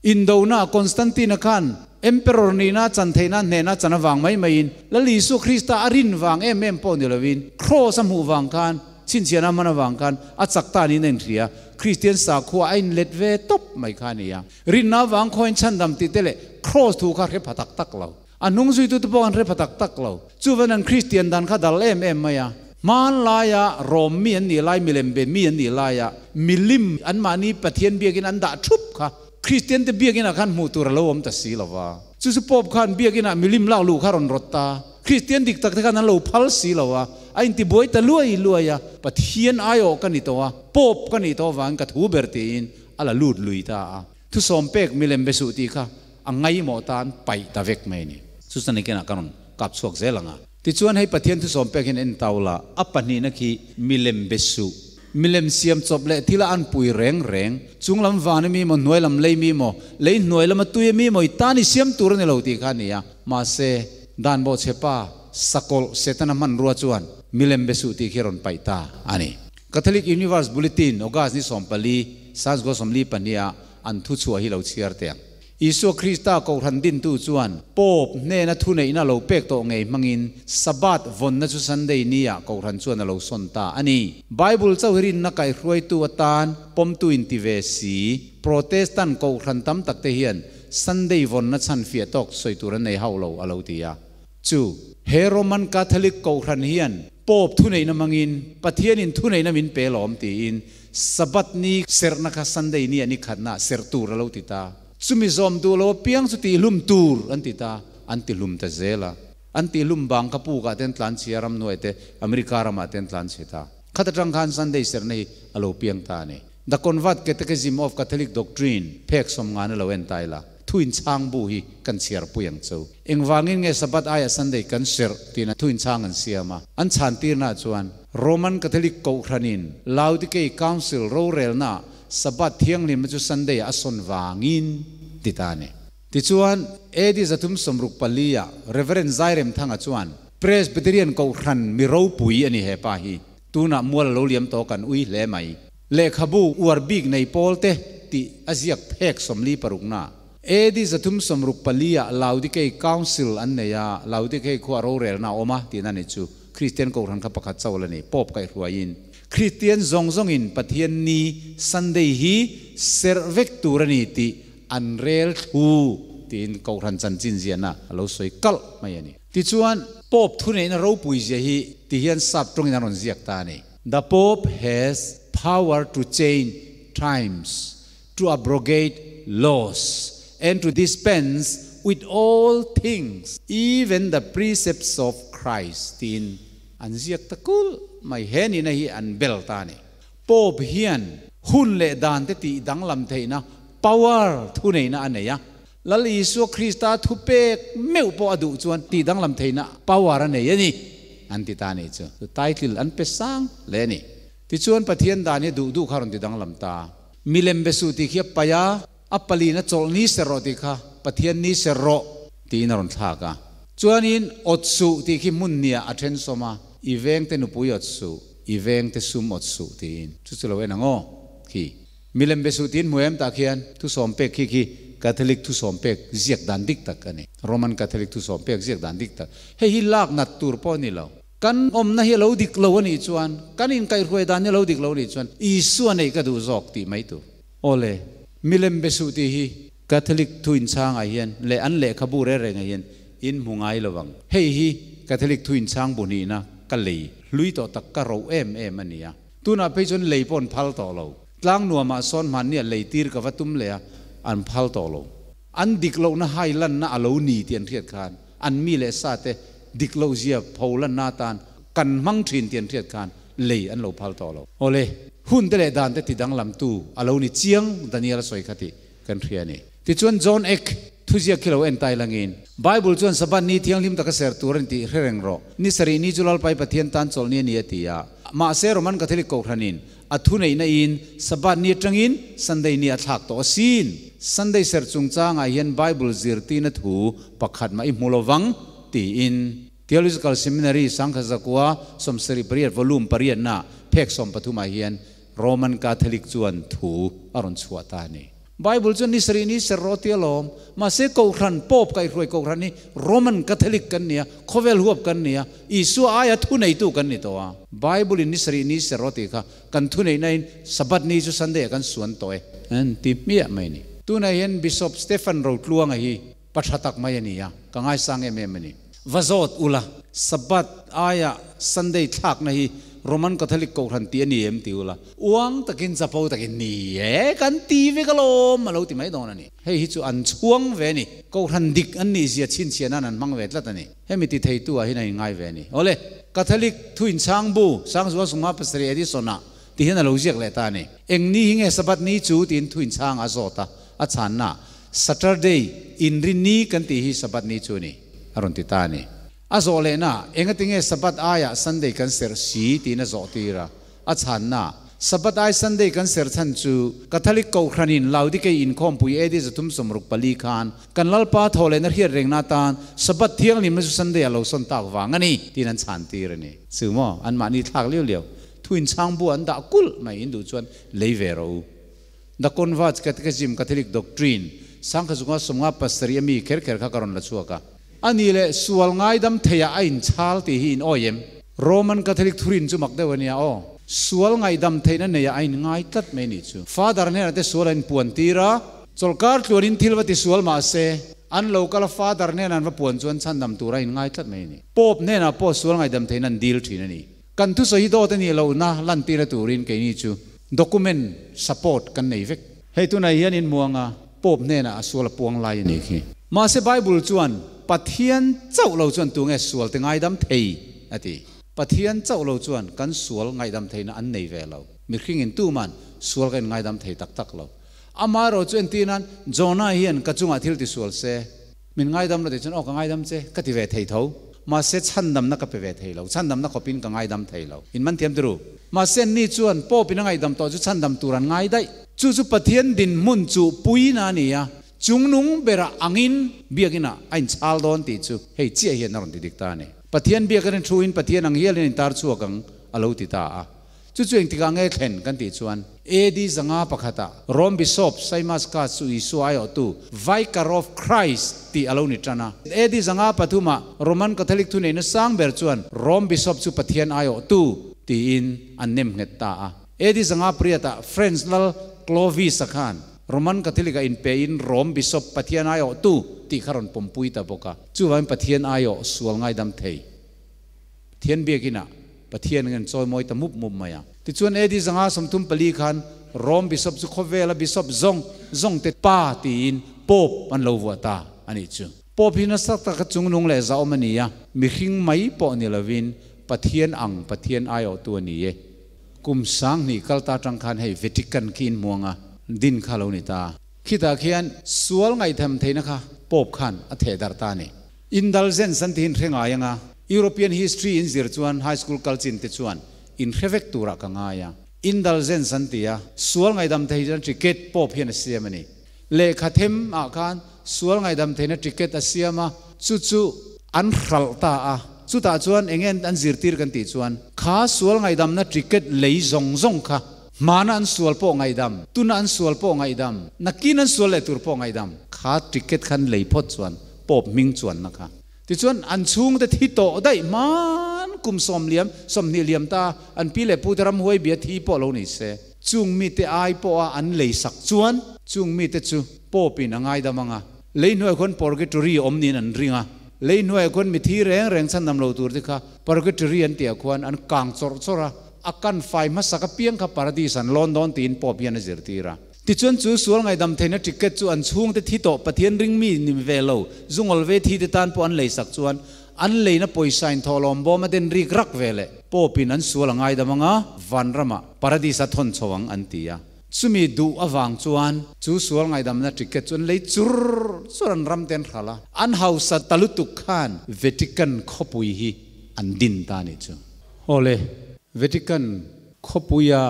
Indona Constantine-a khan Emperor nihna chan theihna hnehna chan avang mai maiin Lal Isua Krista a rin vang em em pawh ni lovin Kraws a hmuh vang khan chhinchhiahna hman avang khan a chak ta niin a inhria. Kristian sakhua a inlet ve tawp mai kha a ni a. Rinna avang khawiin chhandam tih te leh Kraws thu kha hre pha tak tak lo. A hnung zuitute pawh an hre pha tak tak lo. Chuvan an Kristian dan kha dal em em mai a. Hmanlaia Rom mi an nih lai, milem be mi an nih laia milim anmahni Pathian biakin an dah thup kha Kristiante biakinah khan hmuh tur a lo awm ta si lo va. Chu chu Pope khan biakinah milim lak luh kha rawn rawt ta. Kristian dik tak te khan an lo phal si lo a, a intibuai ta luai luai a. Pathian aiawh ka ni tawh a, Pope ka nih tawh avangin ka thu ber tiin a la lut lui ta a. Thusawm pek milem be suh tih kha a ngaimawh tan paih ta vek mai a ni. Chu chuan engkenah ka rawn kap chhuak zel ang a. Tichuan hei Pathian thusawm pek hian en tau la, a pahnihna khi milem be suh. Milem siam chawp leh thil a anpui reng reng, chung lam van a mi maw, hnuai lam lei mi maw, lei hnuai lama tui a mi maw i tan i siam tur a ni lo tih kha a ni a. Mahse, dan bawhchhe pa, sakawlh, Setana hmanrua chuan milem be suh tih khi a rawn paih ta a ni. Catholic Universe Bulletin, August ni 14, Sanzgo 42 ah an thuchhuah hi lo chhiar teh ang. Isua Krista Kohhran dintu chuan Pope hnena thuneihna lo pek tawh ngei hmangin Sabbath vawnna chu Sunday nia Kohhran chuan a lo sawn ta a ni. Bible chauh hi rinna kaihruaitu atan pawmtu inti ve si, Protestant Kohhran tam takte hian Sunday vawnna chhan fiah tawk sawi tur an nei hauh lo a lo ti a. Chu, he Roman Catholic Kohhran hian Pope thuneihna hmangin Pathianin thuneihna min pe lawm tiin Sabbath ni serhna kha Sunday ni a ni khatna serh tur a lo ti ta. Chumi zawm duh lo apiang chu tihlum tur an ti ta. An tihlum ta zel a. An tihlum bang kha pukah te an tlanchhi a, ramhnuai te, America ramah te an tlanchhi ta. Khat atang khan Sunday serhna hi a lo piang ta a ni. The Convert Catechism of Catholic Doctrine phek sawmngan a lo en ta ila. Thu inchhang bu hi kan chhiar pui ang chu. Engvangin nge Sabbath aiah Sunday kan serh tiin thu inchhang an siam a. An chhan tirnaah chuan Roman Catholic Kohhranin Laodikei Council rorelnaah Sabbath thianghlimna chu Sunday-ah a sawn vangin ti ta a ni. Tichuan, AD 364-ah Reverend Zairemthanga chuan Presbyterian Kohhran mi ropui a ni he pa hi. Tunah mual a lo liam tawh kan ui hle mai. Lehkhabu uar bik nei pawl te tih a ziak phek 46 na. AD 364-ah Laodikei Council an nei a, Laodikei khua rorelna a awm a tihna ni chu. Kristian Kohhran kha pakhat chauh la ni, Pope kaihhruaiin. Kristian zawng zawngin Pathian ni, Sunday, hi serh vek tur a ni tih an rel thlu tiin Kohhran chanchin ziahna a lo sawi kalh mai a ni. Tichuan, Pope thuneihna ropui zia hi ti hian sap tawngin an rawn ziak ta a ni. The Pope has power to change times, to abrogate laws and to dispense with all things, even the precepts of Christ tiin an ziak ta kulh mai. He nihna hi an bel ta a ni. Pope hian hun leh dan te tih danglam theihna, power, thuneihna a nei a. Lal Isua Krista thupek meuh pawh a duh chuan tih danglam theihna power a nei a ni, an ti ta a nih chu. Chu title an pe sang hle a ni. Tichuan Pathian dan hi duh duh kha rawn ti danglam ta. Milem be suh tih khi a paih a, a paliin a chawlh ni ser rawh tih kha Pathian ni ser rawh tiin a rawn thlak a. Chuanin awt suh tih khi hmun hniah a then sawm a, i vengte nupui awt suh, i vengte sum awt suh tiin. Chu chu lo en ang aw khi. Milem be suh tiin hmu em tah khian thusawm pek khi khi Catholic thusawm pek ziak dan dik tak a ni. Roman Catholic thusawm pek ziak dan dik tak. Hei hi lak nat tur pawh a ni lo. Kan awmna hi a lo dik lo a nih chuan, kan inkaihhruai dan hi a lo dik lo a nih chuan Isua neih ka duh zawk tih mai tur. Awle, milem be suh tih hi Catholic thu inchhangah hian leh an lehkhabu reng rengah hian in hmu ngai lo ang. Hei hi Catholic thu inchhang bu hnihna ka lei hlui tawh tak ka roh em em a ni a. Tunah phei chuan lei pawh an phal tawh lo. Tlang nuamah sawn hmanni a lei tir ka va tum leh a, an phal tawh lo. An dik lohna hai lanna a lo ni tih an hriat khan an mi leh sa te dik loh zia pho lanna atan kan hmang thin tih an hriat khan lei an lo phal tawh lo. Awle, hun te leh dan te ti danglamtu a lo ni chiang Daniel a sawi kha tih kan hria a ni. Tichuan John Eck thuziak khi lo en tai langin, Bible chuan Sabbath ni thianghlim taka ser tur a ni tih hre reng rawh. Ni sarih ni chu Lalpai Pathian tan chawlh ni a ni a ti a. Mahse Roman Catholic Kohhranin a thuneihna in Sabbath ni atangin Sunday ni a thlak tawh asin. Sunday ser chungchangah hian Bible zirtirna thu pakhat mah i hmu lovang tiin Theological Seminary Sangkhazakua 78 Volume pariatna phek 13 ah hian Roman Catholic chuan thu a rawn chhuah ta a ni. Bible chuan ni sarih ni ser rawh tia lawm. Mahse Kohhran, Pope kaihhruai Kohhran hi Roman Catholic kan ni a, khawvel huap kan ni a, Isua aia thuneitu kan ni tawh a. Bible in ni sarih ni ser rawh tih kha kan thuneihna in Sabbath ni chu Sunday ah kan suan tawh e an ti hmiah mai a ni. Tunah hian Bishop Stephen Rotluanga hi. Pa tha tak mai a ni a, ka ngaisang em em a ni. Va zawt ula, Sabbath aia Sunday thlakna hi Roman Catholic Kohhran tih a ni em ti ula, uang takin chapo takin ni e, kan ti vek alawm a lo ti mai dawn a ni. Hei hi chu an chhuang ve a ni. Kohhran dik an nih zia chhinchhiah nan an hmang ve tlat a ni. Hemi ti theitu ah hian a inngai ve a ni. Awle, Catholic thuinchhang bu, Sangzual Sungma Pasarih Edison-ah ti hian a lo ziak leh ta a ni. Eng ni hi nge Sabbath ni chu tiin thuinchhang a zawt a, a chhanna, Saturday, inri ni kan tih hi Sabbath ni chu a ni, a rawn ti ta a ni. A zawh lehna, Engati nge Sabbath aiah Sunday kan serh si? tiin a zawh tir a, a chhanna, Sabbath ai Sunday kan serh chhan chu Catholic Kohhranin Laodikei inkhawmpui AD 364 khan kan Lalpa thaw lehna hriat rengna atan Sabbath thianghlimna chu Sunday a lo sawn tak vang a ni, tiin an chhan tir a ni. Chu maw? Anmahni thlak liau liau. Thu inchhang bu an dah kulh mai in duh chuan lei ve rawh u. The Converts Catechism Catholic Doctrine sangkha zunga 57 a mi kher kher kha ka rawn la chhuak a. A nih leh sual ngaidam theiah a inchhal tih hi in awi em? Roman Catholic thurin chu mak deuh a nia aw. Sual ngaihdam theihna neiah a inngai tlat mai nih chu. Father hnenah te sual a inpuan tir a, chawlhkar tluanin thil va ti sual mah se, an lo kal a Father hnenah an va puan chuan chhandam tur a inngai tlat mai a ni. Pope hnenah pawh sual ngaihdam theihna an dil thin a ni. Kan thusawi hi dawt a nih lohna lantirna turin keini chu document support kan nei vek. Hei tunah hian in muanga Pope hnenah a sual a puang lai a nih khi. Mahse Bible chuan Pathian chauh lo chuan tunge sual te ngaidam thei a ti. Pathian chauh lo chuan kan sual ngaihdam theihna an nei ve lo. Mihringin tuman sual ka in ngaidam thei tak tak lo. Amaherawh chu entir nan Jonah hian ka chungah thil ti sual se. Min ngaidam lo tih chuan aw ka ngaidam che ka ti ve thei tho. Mahse chhandamna ka pe ve thei lo. Chhandamna khawpin ka ngaidam thei lo. In man thiam tiru. Mahse anni chuan Pope in a ngaihdam tawh chu chhandam tur an ngai daih. Chu chu Pathian dinhmun chu puina a ni a, chungnung berah angin biakinah a inchhal dawn tih chu hei chiah hian a rawn ti dik ta a ni. Pathian biak a rin thuin Pathian ang hialin a intar chhuak ang a lo ti ta a. Chu chu engtikah nge thlen kan tih chuan AD 501 ah Rome Bishop Symmachus chu Isua aiawhtu Vicar of Christ tih a lo ni tan a. AD 503 ah Roman Catholic thuneihna sang ber chuan Rome Bishop chu Pathian aiawhtu tiin an nem nghet ta a. AD 508 ah French lal Clovis-a khan Roman Catholic-a inpein Rome Bishop Pathian aiawhtu tih kha rawn pawmpui ta bawk a. Chuvangin Pathian aiawh sual ngaidam thei. Pathian biakinah Pathian ngen chawimawi ta mup mup mai a. Tichuan AD 534 khan Rome Bishop chu khawvela Bishop zawng zawng te pa tiin Pope an lo vuah ta a nih chu. Pope hi nasa taka chungnung leh zahawm a ni a, mihring mai pawh ni lovin Pathian ang Pathian aiawhtu a ni e. Kum 2000 kal ta atang khan hei Vatican khi inhmuang a, din kha lo ni ta. Khitah khian sual ngaihthem theihna kha Pope khan a theh darh ta a ni. Indulgence an tihin hre ngai anga European history in zir chuan high school kal chin te chuan in hre vek turah ka ngai a. Indulgence an ti a, sual ngaihdam thei chuan ticket Pope hian a siam a ni. Lehkha them ah khan sual ngaihdam theihna ticket a siam a, chu chu an hralh ta a. Chutah chuan eng nge an zirtir kan tih chuan kha sual ngaihdamna ticket lei zawng zawng kha hmana an sual pawh ngaihdam, tuna an sual pawh ngaihdam, nakin an sual leh tur pawh ngaihdam, kha ticket khan lei phawt chuan Pope hming chuanna kha. Tichuan, an chhungte thi tawh daih hman kum sawm liam, 20 liam ta an pi leh pute ramhuai bia thi pawh lo ni se, chung mite ai pawha an lei sak chuan, chung mite chu Pope in a ngaidam anga, lei hnuai khuan purgatory awm niin an ring a, lei hnuaiah khuan mithi reng reng chhandam lo tur te kha purgatory an tihah khuan an kang chawrh chawrh a, a kan fai hmasak apiang kha paradis an lawn dawn tiin Pope hian a zirtir a. Tichuan chu sual ngaihdam theihna ticket chu an chhungte thi tawh Pathian ring mi ni ve lo, zungawl ve thi te tan pawh an leisak chuan an leina pawisa in thawhlawm bawm a den rik rak ve leh Pope-in an sual a ngaidam anga vanramah paradis a thawn chho ang an ti a. Chumi duh avang chuan chu sual ngaihdamna ticket chu an lei chur chur an ram te an hral a, an hausa ta lutuk khan Vatican khawpui hi an din ta a nih chu. Awle, Vatican Khawpuia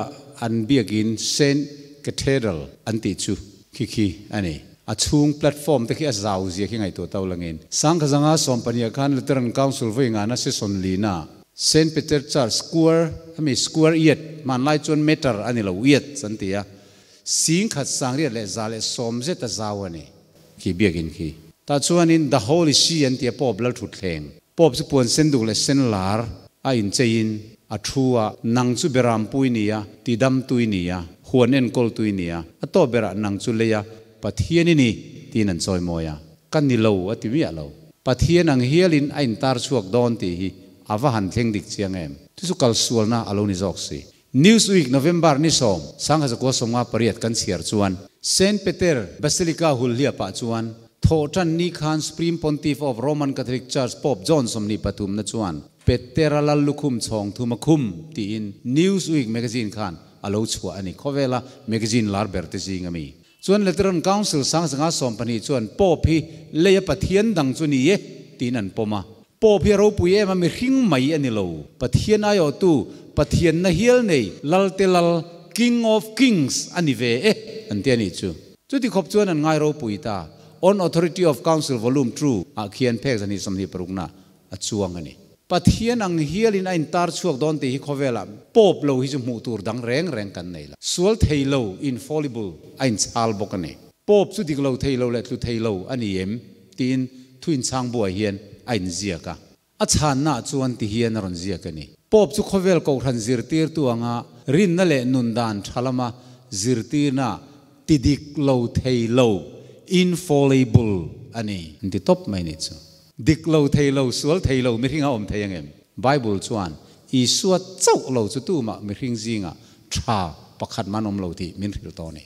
an biakin Saint Cathedral an tih chu khi khi a ni. A chhung platform te khi a zau zia khi ngaihtuah to langin. Sangkha zanga 12 ah khan Lutheran Council vawi ngana session lina Saint Peter Church square ami square iat hmanlai chuan meter a ni lo iat an ti a, 1110 zet a zau a ni khi biakin khi. Tah chuanin The Holy See an ti a Pope Lalthutthleng. Pope chu puan sen duk leh sen lar a incheiin a thu a, Nang chu beram pui ni a, tidam tui ni a, huan enkawl tui ni a, a tawp berah nang chu lei a, Pathian i ni, tiin an chawimawi a. Ka ni lo a ti miah lo. Pathian ang hialin a intar chhuak dawn tih hi a va han thleng dik chiang em! Chu chu kalsualna a lo ni zawk si. Newsweek November ni sawm, 1958 kan chhiar chuan, Saint Peter Basilica hulhliapah chuan Thawhṭan ni khan Supreme Pontiff of Roman Catholic Church Pope John 23 na chuan Petera lal lukhum chhawng thum a khum tiin Newsweek magazine khan a lo chhuah a ni. Khawvela magazine lar ber te zing a mi chuan Lateran Council 1912 chuan Pope hi leia Pathian dang chu ni e tiin an pawm a. Pope hi a ropui em a, mihring mai a ni lo. Pathian aiawhtu, Pathianna hial nei, Lalte Lal, King of Kings, a ni ve e an ti a nih chu. Chuti khawp chuan an ngai ropui ta. On Authority of Council Volume ii ah khian phek 226 na a chuang a ni. Pathian ang hialin a intar chhuak dawn tih hi khawvelah Pope lo hi chu hmuh tur dang reng reng kan nei lo. Sual thei lo, infallible, a inchhal bawk a ni. Pope chu dik lo thei lo leh tlu thei lo a ni em? tiin thu inchhang buai hian a inziak a. A chhanna chuan ti hian a rawn ziak a ni. Pope chu khawvel kohhran zirtirtu anga rinna leh nun dan tha lama zirtirna ti dik lo thei lo, infallible, a ni. An ti tawp mai nih chu. Dik lo thei lo, sual thei lo mihring a awm thei angem? Bible chuan Isua chauh lo chu tumah mihring zingah tha pakhat man awm lo tih min hrilh tawh a ni.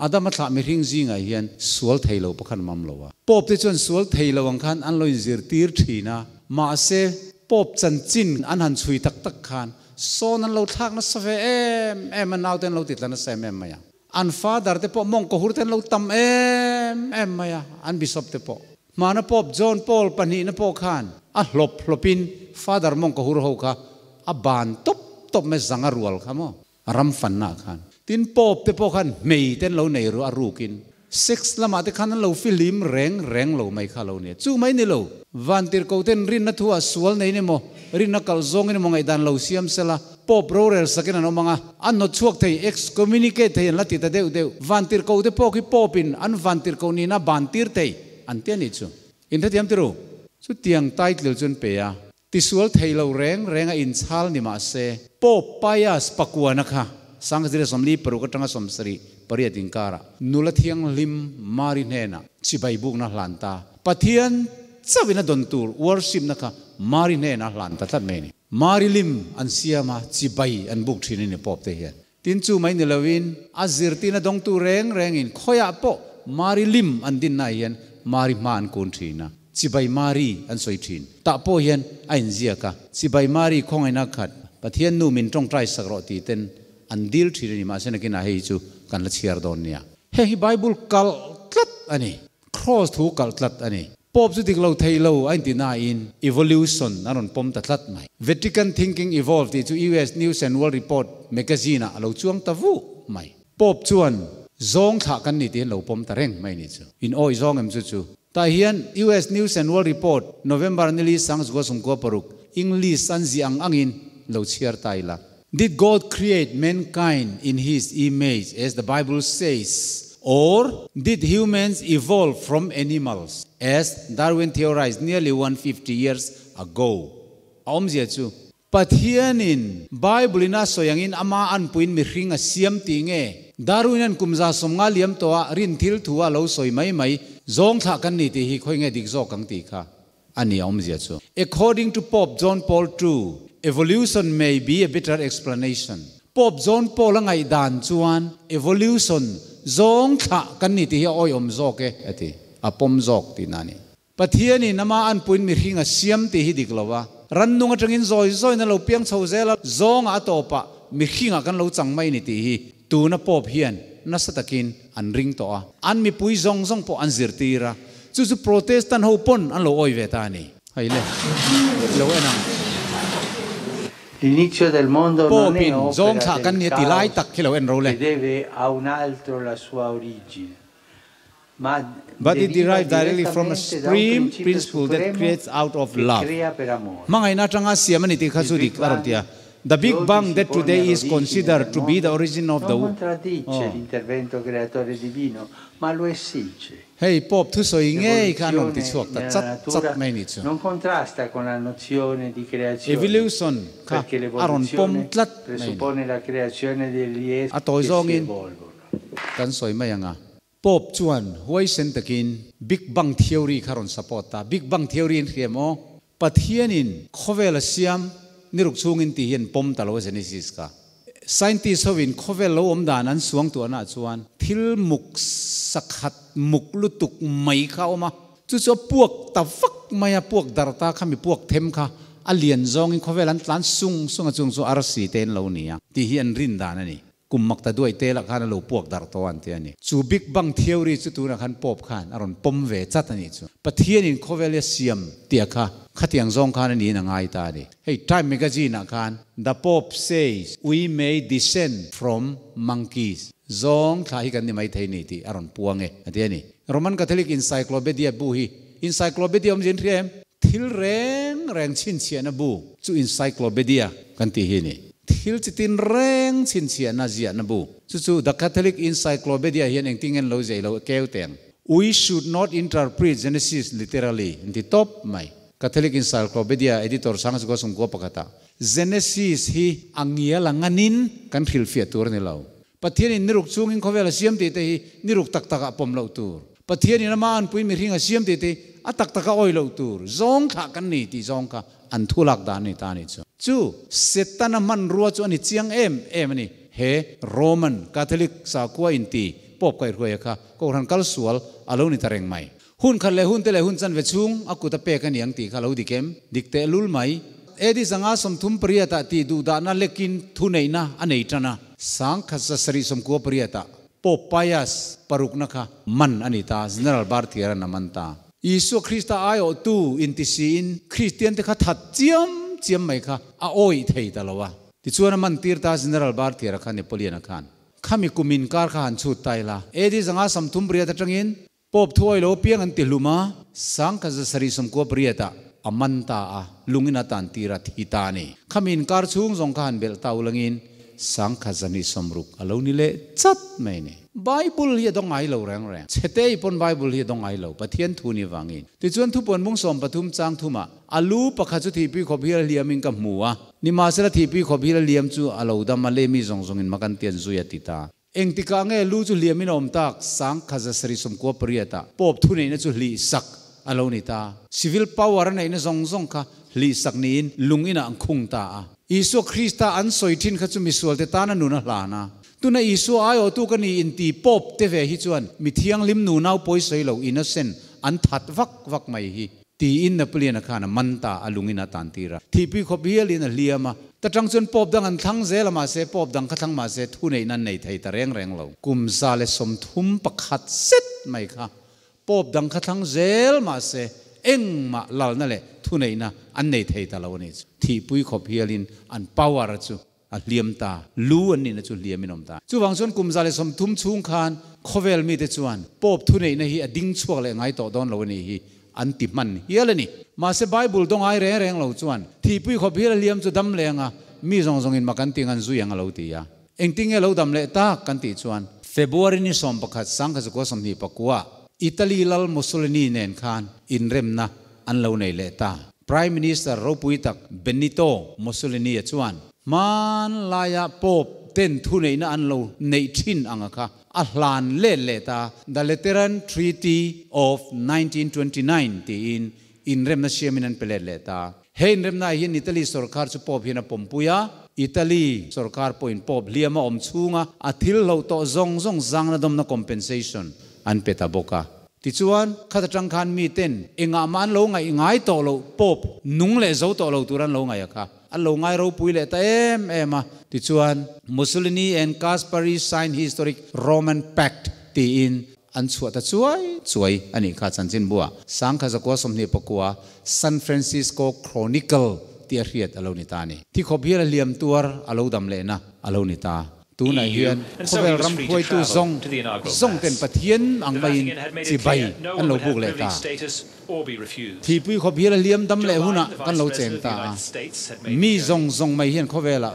Adama thlah mihring zingah hian sual thei lo pakhat mam lo a. Pope te chuan sual thei lo ang khan an lo inzirtir thin a, mahse Pope chanchin an han chhui tak tak khan sawn an lo thlak nasa ve em em a, naute an lo titla nasa em em mai a. An father te pawh mawngkaw hur te an lo tam em em mai a, an bishop te pawh. Hmana Pope John Paul pahnihna pawh khan a hlawp hlawpin father mawngkaw hur ho kha a ban tawp tawp mai zanga rual kha maw ram fanna khan. Tin Pope te pawh khan hmei te an lo nei ru a rukin sex lamah te khan an lo fihlim reng reng lo mai kha lo nia. Chu mai ni lo, vantirhko ten rinna thu ah sual nei ni maw, rinna kalh zawngin emaw ngaihdan lo siam sela, Pope rorel sakin an awm ang a, an hnawt chhuak thei, excommunicate thei an la ti ta deuh deuh. Vantirhko te pawh khi Pope in an vantirhko nihna ban tir thei an ti a nih chu. Inhrethiam ti ru? Chutiang title chu an pe a, tisual thei lo reng reng a inchhal ni mah se, Pope Pius pakuana kha 1946 atanga 78 inkarah nula thianghlim Mari hnenah chibai bukna hlan ta. Pathian chauhin a dawn tur worship na kha Mari hnenah a hlan ta tlat mai a ni. Mari lim an siam a, chibai an buk thin a ni Pope te hian. Tin chu mai ni loin a zirtirna dawngtu reng rengin khawiah pawh Mari lim an dinnaah hian Mari hma an kun thin a, Chibai Mari an sawi thin. Tah pawh hian a inziak a, Chibai Mari khawngaihna khat Pathian nu min tawngtai sak rawh tih ten an dil thin a ni. Mahse nakinah hei hi chu kan la chhiar dawn nia. Heng hi Bible kalh tlat a ni. Cross thu kalh tlat a ni. Pope chu dik lo thei lo a inti nain evolution a rawn pawm ta tlat mai. Vatican Thinking Evolved tih chu US News and World Report magazine ah a lo chuang ta vuh mai. Pope chuan zawng thlah kan ni tiin lo pawm ta reng mai ni chu. In awih zawng em chu chu. Tah hian US News and World Report November nili 1996 English an ziah ang angin lo chhiar ta ila. Did God create mankind in his image as the Bible says or did humans evolve from animals as Darwin theorized nearly 150 years ago? A awmzia chu Pathianin Bible in a sawi angin ama anpuiin mihring a siam tih nge? Darwin-a'n kum 150 liam tawha rin thil thu a lo sawi mai mai zawng thlah kan ni tih hi khawi nge dik zawk ang tih kha a ni a awmzia chu. According to Pope John Paul ii, evolution may be a better explanation. Pope John Paul a ngaihdan chuan evolution zawng thlah kan ni tih hi a awihawm zawk e a ti, a pawm zawk tihna a ni. Pathianin ama anpuiin mihring a siam tih hi dik lo a, rannung atangin zawi zawiin a lo piang chho zel a, zawngah a tawpah mihringah kan lo chang mai ni tih hi tuna Pope hian nasa takin an ring tawh a, an mipui zawng zawng pawh an zirtir a, chu chu Protestant ho pawn an lo awih ve ta a ni. Hei le, lo en ang. L'inizio del mondo non Pope è in opera zawng thlah del kan ni a ti lai caos tak khi lo en ro le. che deve a un altro la sua origine, ma But it deriva derived directly from a direttamente da un supreme principio principle that supremo creates out of che love. crea per amore. Hmangaihna atanga siam a ni tih kha Il chu Big dik a rawn Bang, ti a. The che Big oggi Bang si that pone today is all'origine considered del to be the mondo, origin of non the contraddice aw. l'intervento creatore divino, ma lo esige. Hei Pope thusawi ngei kha an rawn ti L'evoluzione chhuak ta nella chat chat natura mai ni chu. non contrasta con la nozione di creazione, Evolution kha perché a rawn pawm l'evoluzione tlat mai ni. presuppone la creazione degli A esseri tawi che si zawngin evolvono. kan sawi mai ang a. Pope chuan huaisen takin Big Bang Theory kha rawn support ta. Big Bang Theory an hria em aw? Pathianin khawvel a siam ni ruk chhungin tih hi an pawm ta lo a Genesis kha. Scientist hovin khawvel lo awm dan an suangtuahnaah chuan thil muk sakhat muk lutuk mai kha a awm a, chu chu a puak ta vak mai a, puak darh ta kha mi puak them kha a lian zawngin khawvel an tlan sung sung a, chung chu arsi te an lo ni a tih hi an rin dan a ni. Kum mak ta duai te lah khan a lo puak darh tawh an ti a ni. Chu Big Bang Theory chu tunah khan Pope khan a rawn pawm ve chat a nih chu. Pathianin khawvel hi a siam tih a kha khatiang zawng khan a niin a ngai ta a ni. Hei Time Magazine ah khan The Pope says we may descend from monkeys zawng thla hi kan ni maithei ni tih a rawn puang e a ti a ni. Roman Catholic Encyclopedia bu hi Encyclopedia awmzia in hria em? Thil reng reng chhinchhiahna bu chu encyclopedia kan tih hi a ni. Thil chitin reng chhinchhiahna ziahna bu chu chu The Catholic Encyclopedia hian engtin nge an lo zei lo keu teng. We should not interpret Genesis literally an ti tawp mai. Catholic Encyclopedia editor Sangchukua Sumkua pakhatah Genesis hi a ngial a nganin kan hrilhfiah tur a ni lo. Pathianin ni ruk chungin khawvel a siam tih te hi ni ruk tak takah pawm loh tur. Pathianin ama anpui mihring a siam tih te hi a tak taka awih loh tur. Zawng thlah kan ni tih zawng kha an thu lak dan a ni ta a nih chu. Chu Setana hmanrua chu a ni chiang em em a ni. He Roman Catholic sakhua inti Pope kaihhruaia kha Kohhran kal sual a lo ni ta reng mai. Hun khat leh hun te leh hun chanve chhung a kut a pek a ni ang tih kha lo dik em? Dik teh lul mai. AD 538 ah tih duhdahna lekin thuneihna a nei tan a. 1798 ah Pope Pius parukna kha man a ni ta, General Barthier-a'n a man ta. Isua Krista aiawhtu inti siin Kristiante kha that chiam chiam mai kha a awih thei ta lo a. Tichuan a man tir ta General Barthier-a kha Napoleon-a khan. Khami kum inkar kha han chhut ta ila. AD 538 atangin Pope thuai lo piang an ti hlum a, 1798 ah a man ta a, lungin a tan tir a, thi ta a ni. Khami inkar chhung zawng kha han belh ta ulangin 1260 a lo ni leh chat mai a ni. Bible hi a dawng ngai lo reng reng. Chhete i pawn Bible hi a dawng ngai lo, Pathian thu ni vangin. Tichuan thupuan bung 13 chang thumah, A lu pakhat chu thihpui khawp hial hliamin ka hmu a, nimahsela thihpui khawp hial hliam chu a lo dam a, leh mi zawng zawngin mak an ti an zui a ti ta. Engtikah nge lu chu hliamin a awm tak? 1798 ah Pope thuneihna chu hlih sak a lo ni ta. Civil power a neihna zawng zawng kha hlih sak niin lung inah an khung ta a. Isua Krista an sawi thin kha chu misualte tana nun a hlan a. Tuna Isua aiawhtu ka ni inti Pope te ve hi chuan mi thianghlim nunau pawi sawi lo, innocent, an that vak vak mai hi. Tiin Napoleon-a khan a man ta a, lungin a tan tir a. Thihpui khawp hialin a hliam a. Ta tang chuan Pope dang an thlang zel a, mahse Pope dang kha thlang mahse thuneihna an nei thei ta reng reng lo. Kum 131 zet mai kha Pope dang kha thlang zel mahse engmah lalna leh thuneihna an nei thei ta lo a nih chu. Thihpui khawp hialin an power chu A hliam ta, lu an nihna chu hliamin awm ta. Chuvang chuan kum 130 chhung khan khawvel mite chuan Pope thuneihna hi a ding chhuak leh ngai tawh dawn lo a nih hi an ti hman hial a ni. Mahse Bible dawngai reng reng lo chuan thihpui khawp hial a hliam chu dam leng a, mi zawng zawngin mak an ti ang an zui ang a lo ti a. Engtin nge lo dam leh tak kan tih chuan February ni 11 1929 Italy lal Mussolini nen khan inremna an lo nei leh ta. Prime Minister ropui tak Benito Mussolini-a chuan hmanlaia Pope ten thuneihna an lo neih thin anga kha a hlan let leh ta, The Lateran Treaty of 1929 tiin inremna siamin an pe let leh ta. He inremnaah hian Italy sorkar chu Pope hian a pawmpui a, Italy sorkar pawhin Pope hliam a awm chhunga a thil hloh tawh zawng zawng zangna dawmna compensation an pe ta bawk a. Tichuan, khat atang khan miten engah mah an lo ngaih ngai tawh loh Pope nung leh zo tawh lo tur an lo ngaih a kha. An lo ngai ropui leh ta em em a. Tichuan, Mussolini and Caspari sign historic Roman Pact tiin an chhuah ta chuai chuai a nih kha chanchinbua 1929 San Francisco Chronicle tih a hriat a lo ni ta a ni. Thikhawp hial a hliam tuar a lo dam lehna a lo ni ta. Tunah hian khawvel ram hruaitu zawng zawng ten Pathian ang maiin chibai an lo buk leh ta. Thihpui khawp hial a hliam dam leh hunah kan lo cheng ta a, mi zawng zawng mai hian khawvelah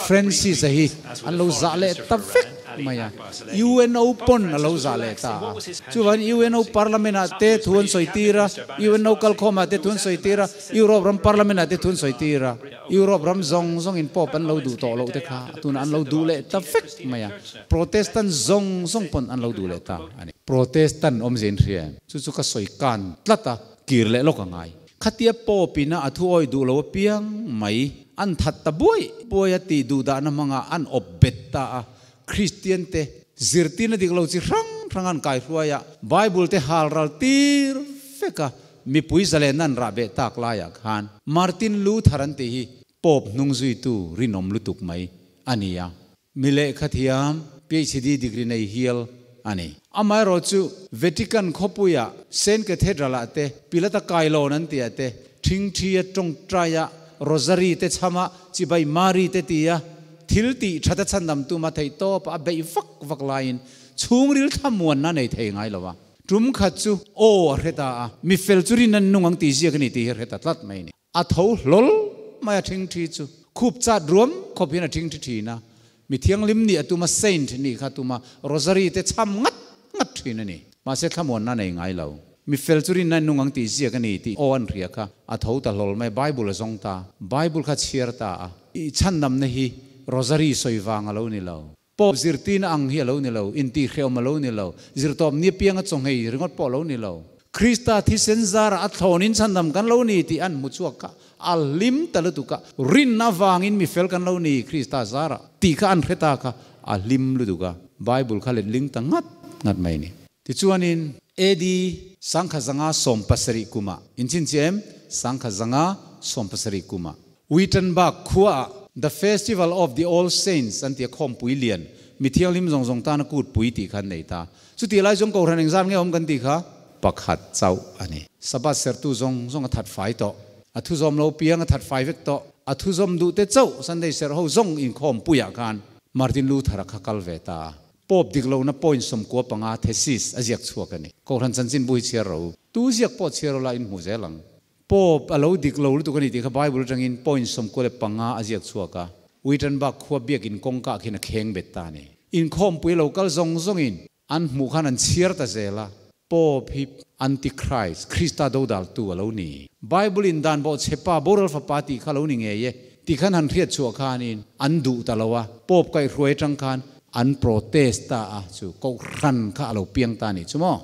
Francis-a hi an lo zah leh ta vek mai a, UNO pawn a lo zah leh ta a. Chuvangin UNO Parliament-ah te thu an sawi tir a, UNO kalkhawmah te thu an sawi tir a, Europe ram Parliament-ah te thu an sawi tir a. Europe ram zawng zawngin Pope an lo duh tawh loh te kha tunah an lo duh leh ta vek mai a, Protestant zawng zawng pawn an lo duh leh ta a ni. Protestant awmzia in hria em? Chu chu ka sawi kan tlat a, kir leh lawk a ngai. Khatia Pope ina a thuawi duh lo apiang mai, an that ta buai buai a tih duh dahna hmangah an awp bet ta a, Kristian te zirtirna dik lo chi hrang hrang an kaihruai a, Bible te hal ral tir vek a, mipui zalenna an rah beh tak laiah khan Martin Luther an tih hi Pope hnung zuitu rinawm lutuk mai a ni a. Mi lehkha thiam, PhD degree nei hial a ni. Amaherawhchu, Vatican khawpuia Saint Cathedral-ah te, Pilata Kailawn an tihah te, Thingthia tawngtaia Rosary te chhama Chibai Mari te tia thil tih thata chhandam tuma theih tawpa a beih vak vak laiin chhungril thlamuanna nei thei ngai lo a. Tum khat chu aw a hre ta a, mi fel chu rin an nung ang tih ziak a ni tih hi a hre ta tlat mai a ni. A tho hlawl mai a thingthi chu khup chat ruam khawp hian a thingthi thin a, mi thianghlim nih a tum a, saint nih kha a tum a, rosary te chham ngat ngat thin a ni. Mahse thlamuanna nei ngai lo. Mi fel chu rinna in nung ang tih ziak a ni tih aw an hria kha a tho ta hlawl mai, Bible a zawng ta, Bible kha chhiar ta a, i chhandamna hi rosary sawi vang a lo ni lo. Pope zirtirna ang hi a lo ni lo, intihhrehawm a lo ni lo, zirtawp ni apianga chawnghei ringawt pawh a lo ni lo. Krista thisen zarah a thlawnin chhandam kan lo ni tih an hmu chhuak kha a hlim ta lutuk a, rinna avangin mi fel kan lo ni Krista zarah tih kha an hre ta kha a hlim lutuk a, Bible kha letling ta ngat ngat mai a ni. Tichuanin AD 1770 kumah, inchhinchhiah em? 1770 kumah Wittenberg khuaah The Festival of the All Saints an tia khawmpui lian, mi thianghlim zawng zawng tana kutpui tih kha an nei ta. Chutih lai chuan Kohhran engzat nge awm kan tih kha? Pakhat chauh a ni. Sabbath sertu zawng zawng a that fai tawh. A thuzawm lo piang a that fai vek tawh. A thuzawm duhte chauh Sunday serh ho zawng inkhawmpuiah khan Martin Luther-a kha kal ve ta a. Pope dik lohna point 95 thesis a ziak chhuak a ni. Kohhran chanchinbu hi chhiar ro. Tu ziak pawh chhiar ro la inhmu zel ang. Pope a lo dik lo lutuk a ni tih kha Bible atangin point 95 a ziak chhuak a, Wittenberg khua biakin kawngka ah khian a kheng bet ta a ni. Inkhawmpui lo kal zawng zawngin an hmuh khan an chhiar ta zel a, Pope hi Antichrist, Krista dodaltu a lo ni. Bible in dan bawh chhepa boral fapa tih kha lo ni ngei e tih khan han hriat chhuah khanin an duh ta lo a, Pope kaihhruai atang khan an protest ta a, chu Kohhran kha a lo piang ta a nih chu maw?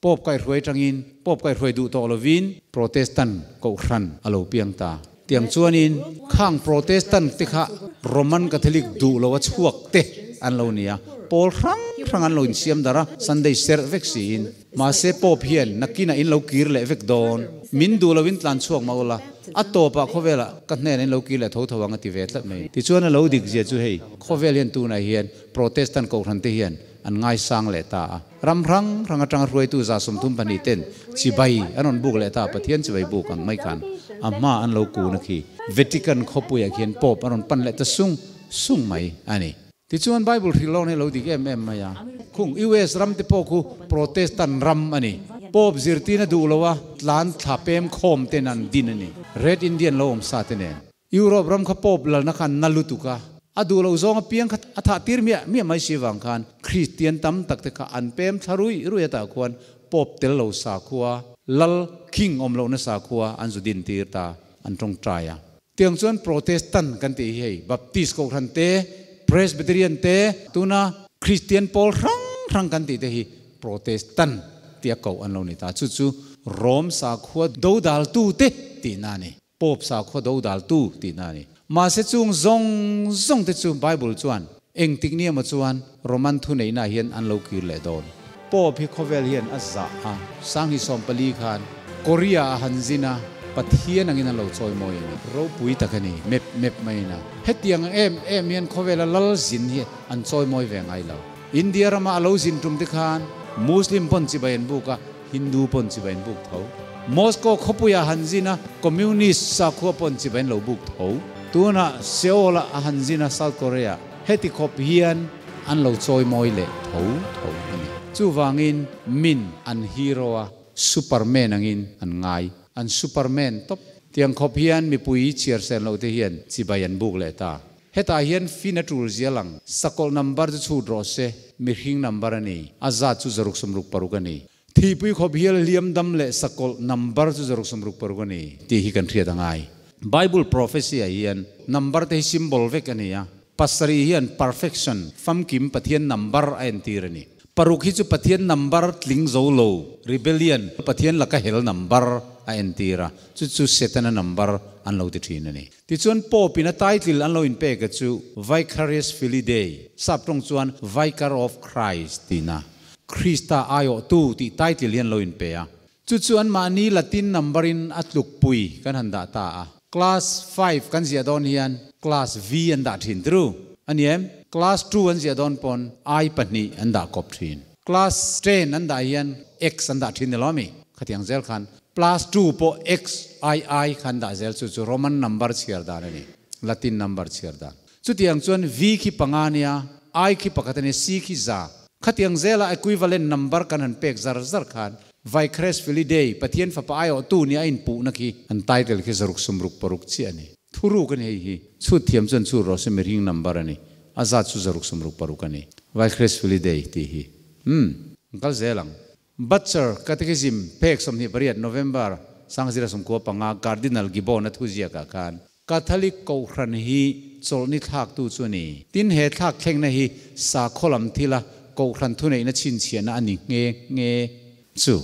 Pope kaihhruai atangin Pope kaihhruai duh tawh lovin Protestant Kohhran a lo piang ta. Tiang chuanin khang Protestant te kha Roman Catholic duh lo a chhuak te an lo ni a, pawl hrang hrang an lo insiam darh a, Sunday serh vek siin. Mahse Pope hian nakinah in lo kir leh vek dawn, min duh loin tlan chhuak mah ula, a tawpah khawvelah ka hnenah in lo kir leh tho tho ang a ti ve tlat mai. Tichuan a lo dik zia chu hei, khawvel hian tunah hian Protestant Kohhran te hian an ngaisang leh ta a. Ram hrang hrang atanga hruaitu 32 ten chibai an rawn buk leh ta a, Pathian chibai buk ang mai khan a hma an lo kun a khi. Vatican khawpuiah khian Pope a rawn pan leh ta sung sung mai a ni. Tichuan Bible hrilh lawng hi a lo dik em em mai a. Khung US ram te pawh khu Protestant ram a ni. Pope zirtirna duh lo a tlan thla pem khawm ten an din a ni. Red Indian lo awm sa te nen. Europe ram kha Pope lalna kha an na lutuk a, a duh loh zawng apiang kha a thah tir miah miah mai si vang khan Kristian tam tak te kha an pem thla rui rui atah khuan Pope tel lo sakhua, lal, king, awm lohna sakhua an zu din tir ta, an tawngtai a. Tiang chuan Protestant kan tih hi hei Baptist Kohhran te, Presbyterian te, tuna Kristian pawl hrang hrang kan tih te hi Protestant tia koh an lo ni ta. Chu chu Rome sakhua dodaltu te tihna a ni. Pope sakhua dodaltu tihna a ni. Mahse chung zawng zawng te chu Bible chuan engtik ni emaw chuan Roman thuneihna ah hian an lo kir leh dawn. Pope hi khawvel hian a zah a, Sanghi 14 khan Korea a han zin a, Pathian angin an lo chawi mawi a ni. Ropui tak a ni, mep mep maiin a. Hetiang ang em em hian khawvela lal zin hi an chawi mawi ve ngai lo. India rama a lo zin tum te khan Muslim pawn chibai an buk a, Hindu pawn chibai an buk tho. Moscow khawpuiah han zin a, Communist sakhua pawn chibai an lo buk tho. Tunah Seoul-ah a han zin a, South Korea. Heti khawp hian an lo chawi mawi leh tho tho a ni. Chuvangin min an hero a, Superman angin an ngai. An Superman tawp. Tiang khawp hian mipui chhiar sen loh te hian chibai an buk leh ta. Hetah hian fin a tul zia lang. Sakawlh number chu chhut rawh se, mihring number a ni. A zat chu 166 a ni. Thihpui khawp hial hliam dam leh sakawlh number chu 166 a ni tih hi kan hriat a ngai. Bible prophecy ah hian number te hi symbol vek a ni a. Pasarih hian perfection, famkim Pathian number a entir a ni. Paruk hi chu Pathian number tling zo lo, rebellion, Pathian laka hel number a entir a, chu chu Setana number an lo ti thin a ni. Tichuan Pope in a title an lo inpek a chu Vicarius Filii Dei, sap tawng chuan Vicar of Christ tihna, Krista aiawhtu tih title hi an lo inpe a. Chu chu anmahni Latin number in a tlukpui kan han dah ta a. Class five kan ziah dawn hian Class V an dah thin tru a ni em? Class two an ziah dawn pawn I pahnih an dah kawp thin. Class ten an dah hian X an dah thin ni lo ami? Khatiang zel khan plus two pawh X I I kha an dah zel chu chu Roman number chhiar dan a ni, Latin number chhiar dan. Chutiang chuan V khi panga nia, I khi pakhat a nia, C khi za. Khatiang zela equivalent number kan han pek zar zar khan Vicarius Filii Dei, Pathian fapa aiawhtu nia a inpuhna khi an title khi 166 chiah a ni. Thuruk a ni hei hi. Chhut thiam chuan chhut rawh se mihring number a ni. A zat chu 166 a ni. Vicarius Filii Dei tih hi. Umm. An kal zel ang. Butcher Catechism phek 28 November 1995 Cardinal Gibbon-a thuziakah khan Catholic Kohhran hi chawlhni thlaktu chu a ni. Tin, he thlak thlengna hi sakhaw lam thila Kohhran thuneihna chhinchhiahna a ni nghe nghe chu.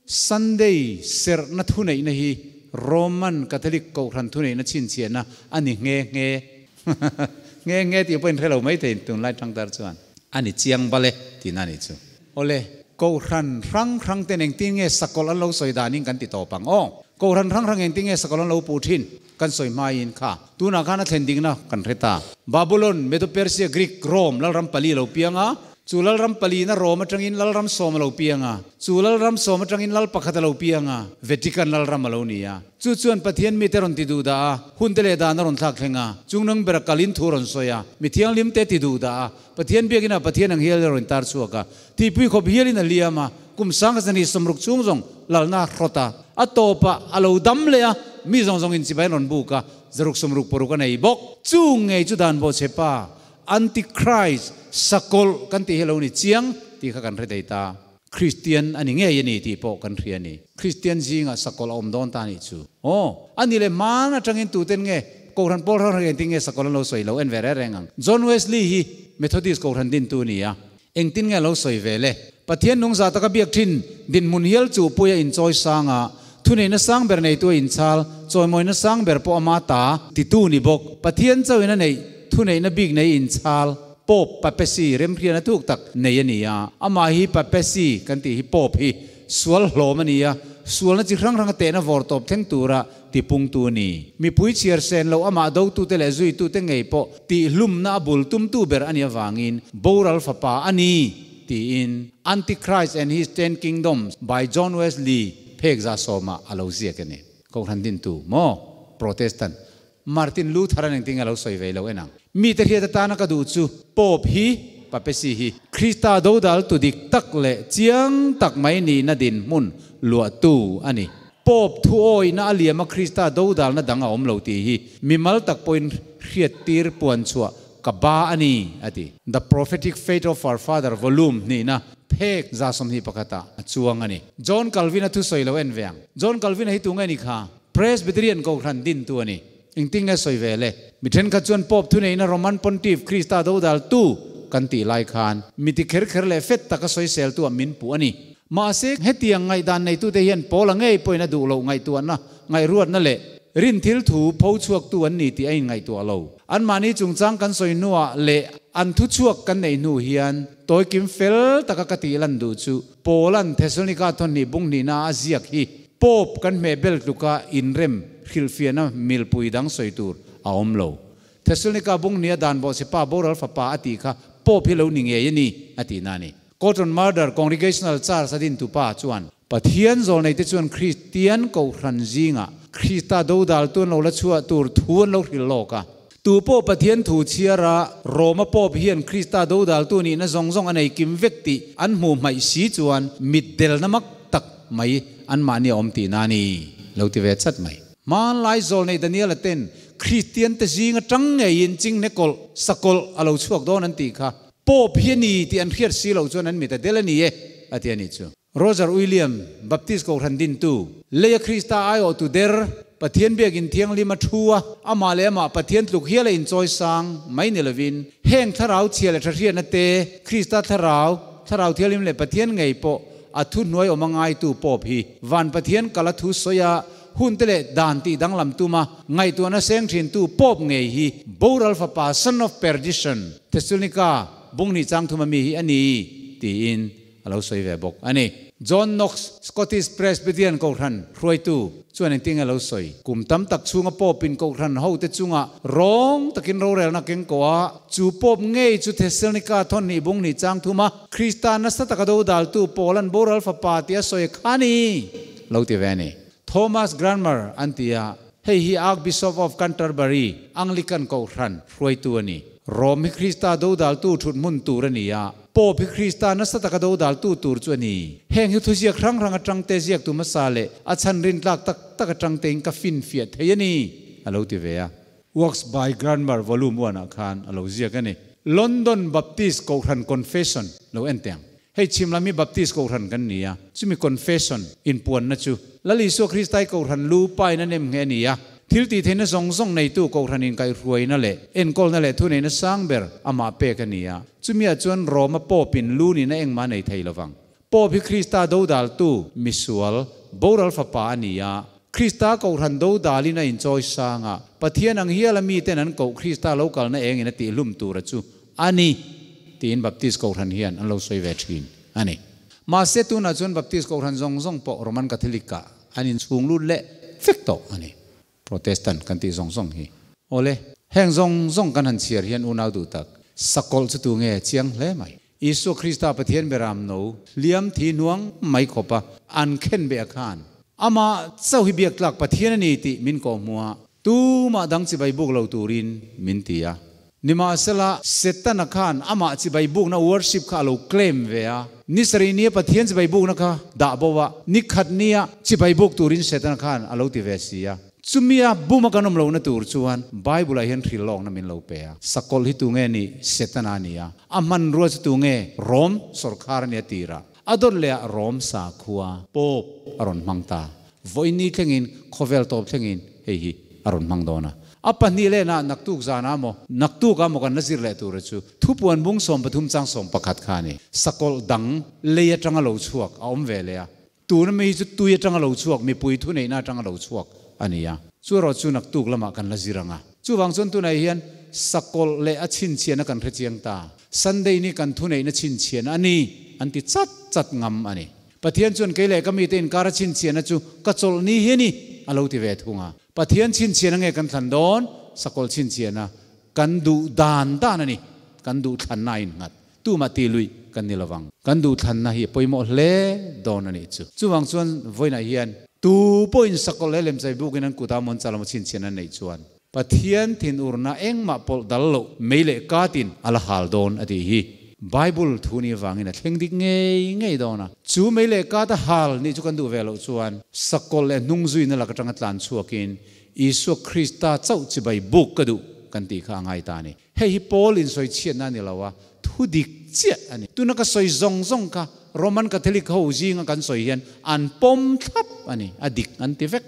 Sunday serhna thuneihna hi Roman Catholic Kohhran thuneihna chhinchhiahna a ni nghe nghe. Nghe nghe tih pawhin hre lo mai thei tunlai thangtar chuan. A ni chiang bal e tihna a ni chu. Awle, Kohhran hrang hrang ten engtin nge sakawlh an lo sawi danin kan ti tawp ang aw. Kohhran hrang hrang engtin nge sakawlh an lo puh thin kan sawi hmaiin kha tunah khan a thlen dikna kan hre ta. Babulon, Medo-Persia, Greek, Rome lalram pali a lo piang a, chu lalram palina Rome atangin lalram sawm a lo piang a, chu lalram sawm atangin lal pakhat a lo piang a, Vatican lalram a lo ni a. Chu chuan Pathian mite rawn ti duh dah a, hunte leh dan a rawn thlak thleng a, chungnung bera kalin thu rawn sawi a, mi thianghlimte ti duh dah a, Pathian biakinah Pathian ang hial a rawn tar chhuak a, tihpui khawp hialin a liam a, kum sanga zani sawmruk chhung zawng lalna a hrawt a, a tawpah a lo dam leh a, mi zawng zawng inchibai an rawn buk a, 166 a nei bawk. Chung ngei chu dan bawh che pa, Antichrist, sakawlh kan tih hi a lo ni chiang tih kha kan hre thei ta. Kristian a ni ngei a ni tih pawh kan hria a ni. Kristian zingah sakawlh a awm dawn ta a nih chu. Aw, a ni leh hmaan atangin tuten nge Kohhran pawl hrang hrang engtin nge sakawlh an lo sawi lo en ve reng reng ang. John Wesley hi Methodist Kohhran dintu a ni a, engtin nge a lo sawi ve le? Pathian nung zah taka biak thin dinhmun hial chu puia inchawi sanga thuneihna sang ber neitu a inchhal, chawimawina sang ber pawh ama ta titu ni bawk. Pathian chauhin a neih thuneihna bik nei inchhal. Pope Papacy remhriana thuk tak nei a ni a, amah hi Papacy kan tih hi Pope hi sual hlawm a ni a, sualna chi hrang hranga tehna vawr tawp thleng tura tipungtu a ni. Mipui chhiar sen loh amah dotute leh zuitute ngei pawh tihhlumna a bul tumtu ber a nih avangin boral fapa a ni tiin Antichrist and His Ten Kingdoms by John Wesley phek za sawmah a lo ziak a ni. Kohhran dintu maw? Protestant Martin Luther an engtin nge lo sawi ve lo en ang. Mite hriat atana ka duh chu Pope hi, Papacy hi, Krista dodal tu dik tak leh chiang tak mai nihna dinhmun luahtu a ni. Pope thu awihna a liama Krista dodalna dang a awm lo tih hi mimal tak pawhin hriattir puan chhuah ka ba a ni, a ti. The Prophetic Faith of Our Father volume hnihna phek 21 ah a chuang a ni. John Calvin-a thusawi lo en ve ang. John Calvin-a hi tunge ni kha? Presbyterian Kohhran dintu a ni. Engtin nge sawi ve le? Mi thenkhat chuan Pope thuneihna Roman Pontiff Krista dodaltu kan tih lai khan mi ti kher kher leh fet taka sawiseltu ah min puh a ni. Mahse, hetiang ngaihdan neitute hian Paula ngei pawhin a duh loh ngaihtuahna, ngaihruatna leh rin thil thu pho chhuaktu an ni tih a inngaihtuah lo. Anmahni chungchang kan sawi hnuah leh an thuchhuak kan neih hnu hian tawikim fel taka ka tih lan duh chu Paula'n Thessalonika thawhnih bung hnihna a ziak hi Pope kan hmeh bel tluka inrem hrilhfiahna milpui dang sawi tur a awm lo. Thessalonika bung hniha dan bawh che pa boral fapa a tih kha Pope hi lo ni ngei a ni a tihna a ni. Cotton Mather Congregational Church a dintu pa chuan, Pathian zawlneite chuan Kristian Kohhran zingah Krista dodaltu an lo la chhuah tur thu an lo hrilh lawk a. Tu pawh Pathian thu chhiara Roma Pope hian Krista dodaltu nihna zawng zawng a nei kim vek tih an hmuh hmaih si chuan mitdelna mak tak mai anmahni a awm tihna a ni lo ti ve chat mai. Hmanlai zawlnei Daniela ten Kristian te zing atang ngeiin chinghne kawlh, sakawlh a lo chhuak dawn an tih kha. Pope hi a ni tih an hriat si loh chuan an mit a del a ni e, a ti a nih chu. Roger William, Baptist Kohhran dintu, Leia Krista aiawhtu der, Pathian biakin thianghlim a thu a, amah leh amah Pathian tluk hial a inchawi sang mai ni lovin, heng thlarau chhia leh thahriatna te, Krista thlarau, thlarau thianghlim leh Pathian ngei pawh a thuhnuai awm a ngaitu Pope hi van Pathian kal a thu sawi a, hun te leh dan tih danglam tuma ngaihtuahna seng thintu Pope ngei hi boral fapa, son of perdition, Thessalonica bunghnih chang thuma mi hi a ni, tiin a lo sawi ve bawk a ni. John Knox, Scottish Presbyterian Kohhran hruaitu chuan engtin nge a lo sawi? Kum tam tak chhunga Pope-in Kohhran hote chunga rawng takin rorelna keng kawh a, chu Pope ngei chu Thessalonica thawnhnih bunghnih chang thuma Krista nasa taka dodaltu Paul-a'n boral fapa tia sawi kha a ni lo ti ve a ni. Thomas Cranmer an ti a, hei hi Archbishop of Canterbury, Anglican Kohhran hruaitu a ni. Rome hi Krista dodaltu thut hmun tur a ni a, Pope hi Krista nasa taka dodaltu tur chu a ni. Heng hi thuziak hrang hrang atang te ziaktu hmasa leh a chhan rintlak tak tak atang tein ka finfiah thei a ni, a lo ti ve a. Works by Cranmer Volume One ah khan a lo ziak a ni. London Baptist Kohhran Confession lo en teh ang. Hei chhim lam hi Baptist Kohhran kan ni a, chumi Confession inpuanna chu Lal Isua Kristai Kohhran lu pain a nem nghe a ni a. Thil tih theihna zawng zawng neitu Kohhran inkaihhruaina leh enkawlna leh thuneihna sang ber amah pek a ni a. Chumiah chuan Roma Pope-in lu nihna engmah a nei thei lovang. Pope hi Krista dodaltu, misual, boral fapa a ni a. Krista Kohhran dodalin a inchawi sang a, Pathian ang hiala miten an koh Krista lo kalna engin a tihlum tura chu a ni, tiin Baptist Kohhran hian an lo sawi ve thin a ni. Mahse tunah chuan Baptist Kohhran zawng zawng pawh Roman Catholic-ah an inchhung lut leh vek tawh a ni. Protestant kan tih zawng zawng hi. Awle, heng zawng zawng kan han chhiar hian unau duh tak, sakawlh chu tu nge chiang hle mai. Isua Krista Pathian beram no hliam thi hnuang mai khawpa an khen beh a khan, amah chauh hi biak tlak Pathian a ni tih min kawhhmuh a, tumah dang chibai buk lo turin min ti a. Nimahsela, Setana khan amah chibai bukna worship kha a lo claim ve a. Ni sarih nia Pathian chibai bukna kha dah bo a, ni khat nia chibai buk turin Setana khan a lo ti ve si a. Chumia buma kan awm lohna tur chuan Bible-ah hian hril lawkna min lo pe a. Sakawlh hi tunge nih? Setana a ni a. A hmanrua chu tunge? Rom sawrkhar a nia tirah. A dawt lehah Rom sakhua Pope a rawn hmang ta. Vawiin thlengin, khawvel tawp thlengin hei hi a rawn hmang dawn a. A pahnih lehna naktuk zanah maw, naktukah maw kan la zir leh tura chu thupuan bung 13 chang 11 kha a ni. Sakawlh dang lei atanga lo chhuak a awm ve leh a. Tuna mi hi chu tui atanga lo chhuak, mipui thuneihna atanga lo chhuak a ni a. Chu erawh chu naktuk lamah kan la zir ang a. Chuvang chuan tunah hian sakawlh leh a chhinchhiahna kan hre chiang ta. Sunday ni kan thuneihna chhinchhiahna a ni an ti chat chat ngam a ni. Pathian chuan kei leh ka mite inkar a chhinchhiahna chu ka chawlh ni hi a ni a lo ti ve thung a. Pathian chhinchhiahna nge kan thlan dawn? Sakawlh chhinchhiahna kan duh dan dan a ni. Kan duh thlanna a innghat. Tumah ti luih kan ni lovang. Kan duh thlanna hi a pawimawh hle dawn a nih chu. Chuvang chuan vawiinah hian tu pawhin sakawlh leh lemchai bukin an kutah mawn chal emaw chhinchhiahna an neih chuan Pathian thinurna engmah pawlh dal loh mei leh katin a la hal dawn a tih hi Bible thu ni avangin a thleng dik ngei ngei dawn a. Chu mei leh kat a hal nih chu kan duh ve loh chuan sakawlh leh hnungzuina lak atanga tlan chhuakin Isua Krista chauh chibai buk ka duh kan tih kha a ngai ta a ni. Hei hi Paul in sawi chhiatna a ni lo a, thu dik chiah a ni. Tuna ka sawi zawng zawng kha Roman Catholic ho zinga kan sawi hian an pawm thlap a ni, a dik an ti vek.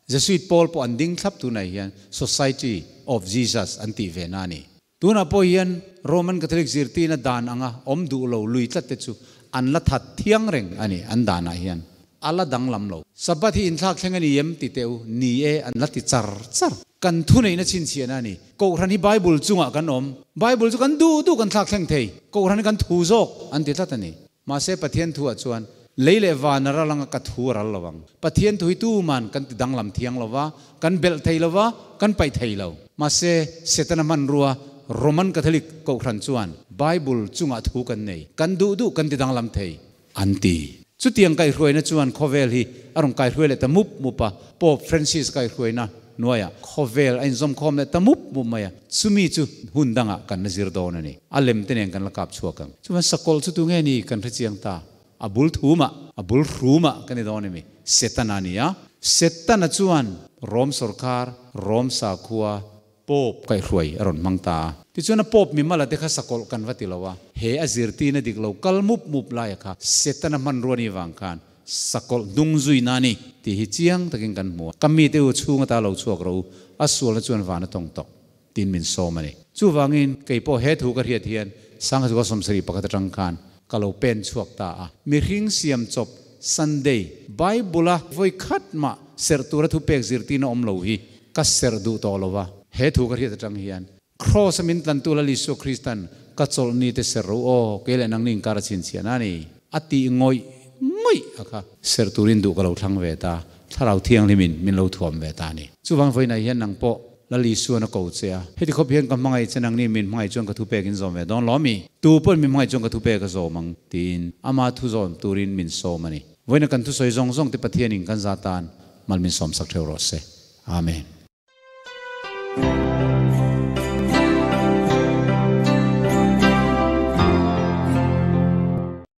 Jesuit pawl pawh an ding thlap tunah hian Society of Jesus an tih ve na a ni. Tunah pawh hian Roman Catholic zirtirna dan anga awm duh lo lui tlat te chu an la that thiang reng a ni, an danah hian a la danglam lo. Sabbath hi inthlak thleng a ni em ti teh u, ni e an la ti char char. Kan thuneihna chhinchhiahna a ni. Kohhran hi Bible chungah kan awm. Bible chu kan duh duh kan thlak thleng thei. Kohhran hi kan thu zawk an ti tlat a ni. Mahse Pathian thuah chuan lei leh van a ral anga ka thu a ral lo ang. Pathian thu hi tuman kan ti danglam thiang lo va, kan belh thei lo va, kan paih thei lo. Mahse Setana hmanrua Roman Catholic Kohhran chuan Bible chungah thu kan nei, kan duh duh kan ti danglam thei an ti. Chutiang kaihhruaina chuan khawvel hi a rawn kaihhruai leh ta mup mup a, Pope Francis kaihhruaina hnuaiah khawvel a inzawmkhawm leh ta mup mup mai a, chumi chu hun dangah kan la zir dawn a ni. A lem te nen kan la kap chhuak ang. Chuan sakawlh chu tunge ni kan hre chiang ta? A bul thumah, a bul hrumah kan ni dawn emi? Setana a ni a. Setana chuan Rom sawrkar, Rom sakhua, Pope kaihhruai a rawn hmang ta a. Tichuan a Pope mimala te kha sakawlh kan va ti lo a, he a zirtirna dik lo kal mup mup laia kha Setana hmanrua ni vang khan sakawlh hnung zuina a ni tih hi chiang takin kan hmu a. Ka mite u chhung ata lo chhuak rawh u, a sualna chuan van a tawng tawh tiin min sawm a ni. Chuvangin kei pawh he thu ka hriat hian Sanghazual 71 atang khan ka lo pen chhuak ta a. Mihring siam chawp Sunday, Bible-a vawi khat mah serh tura thupek zirtirna awm lo hi ka serh duh tawh lo a, he thu ka hriat atang hian Kraws-a min tlantu Lal Isua Kristan ka chawlhni te serh ro aw, kei leh nangni inkar a chhinchhiah na ni, a tih ngawih ngawih a kha. Serh turin duh ka lo thlang ve ta, Thlarau Thianghlimin min lo thuam ve ta a ni. Chuvang vawiinah hian nang pawh Lal Isuan a ko che a, heti khawp hian ka hmangaih che nangni min hmangaih chuan ka thupek in zawm ve dawn lo mi? Tu pawhin min hmangaih chuan ka thupek a zawm ang, tiin ama thu zawm turin min sawm a ni. Vawiina kan thusawi zawng zawng te Pathianin kan za tan mal min sawmsak theuh rawh se. Amen.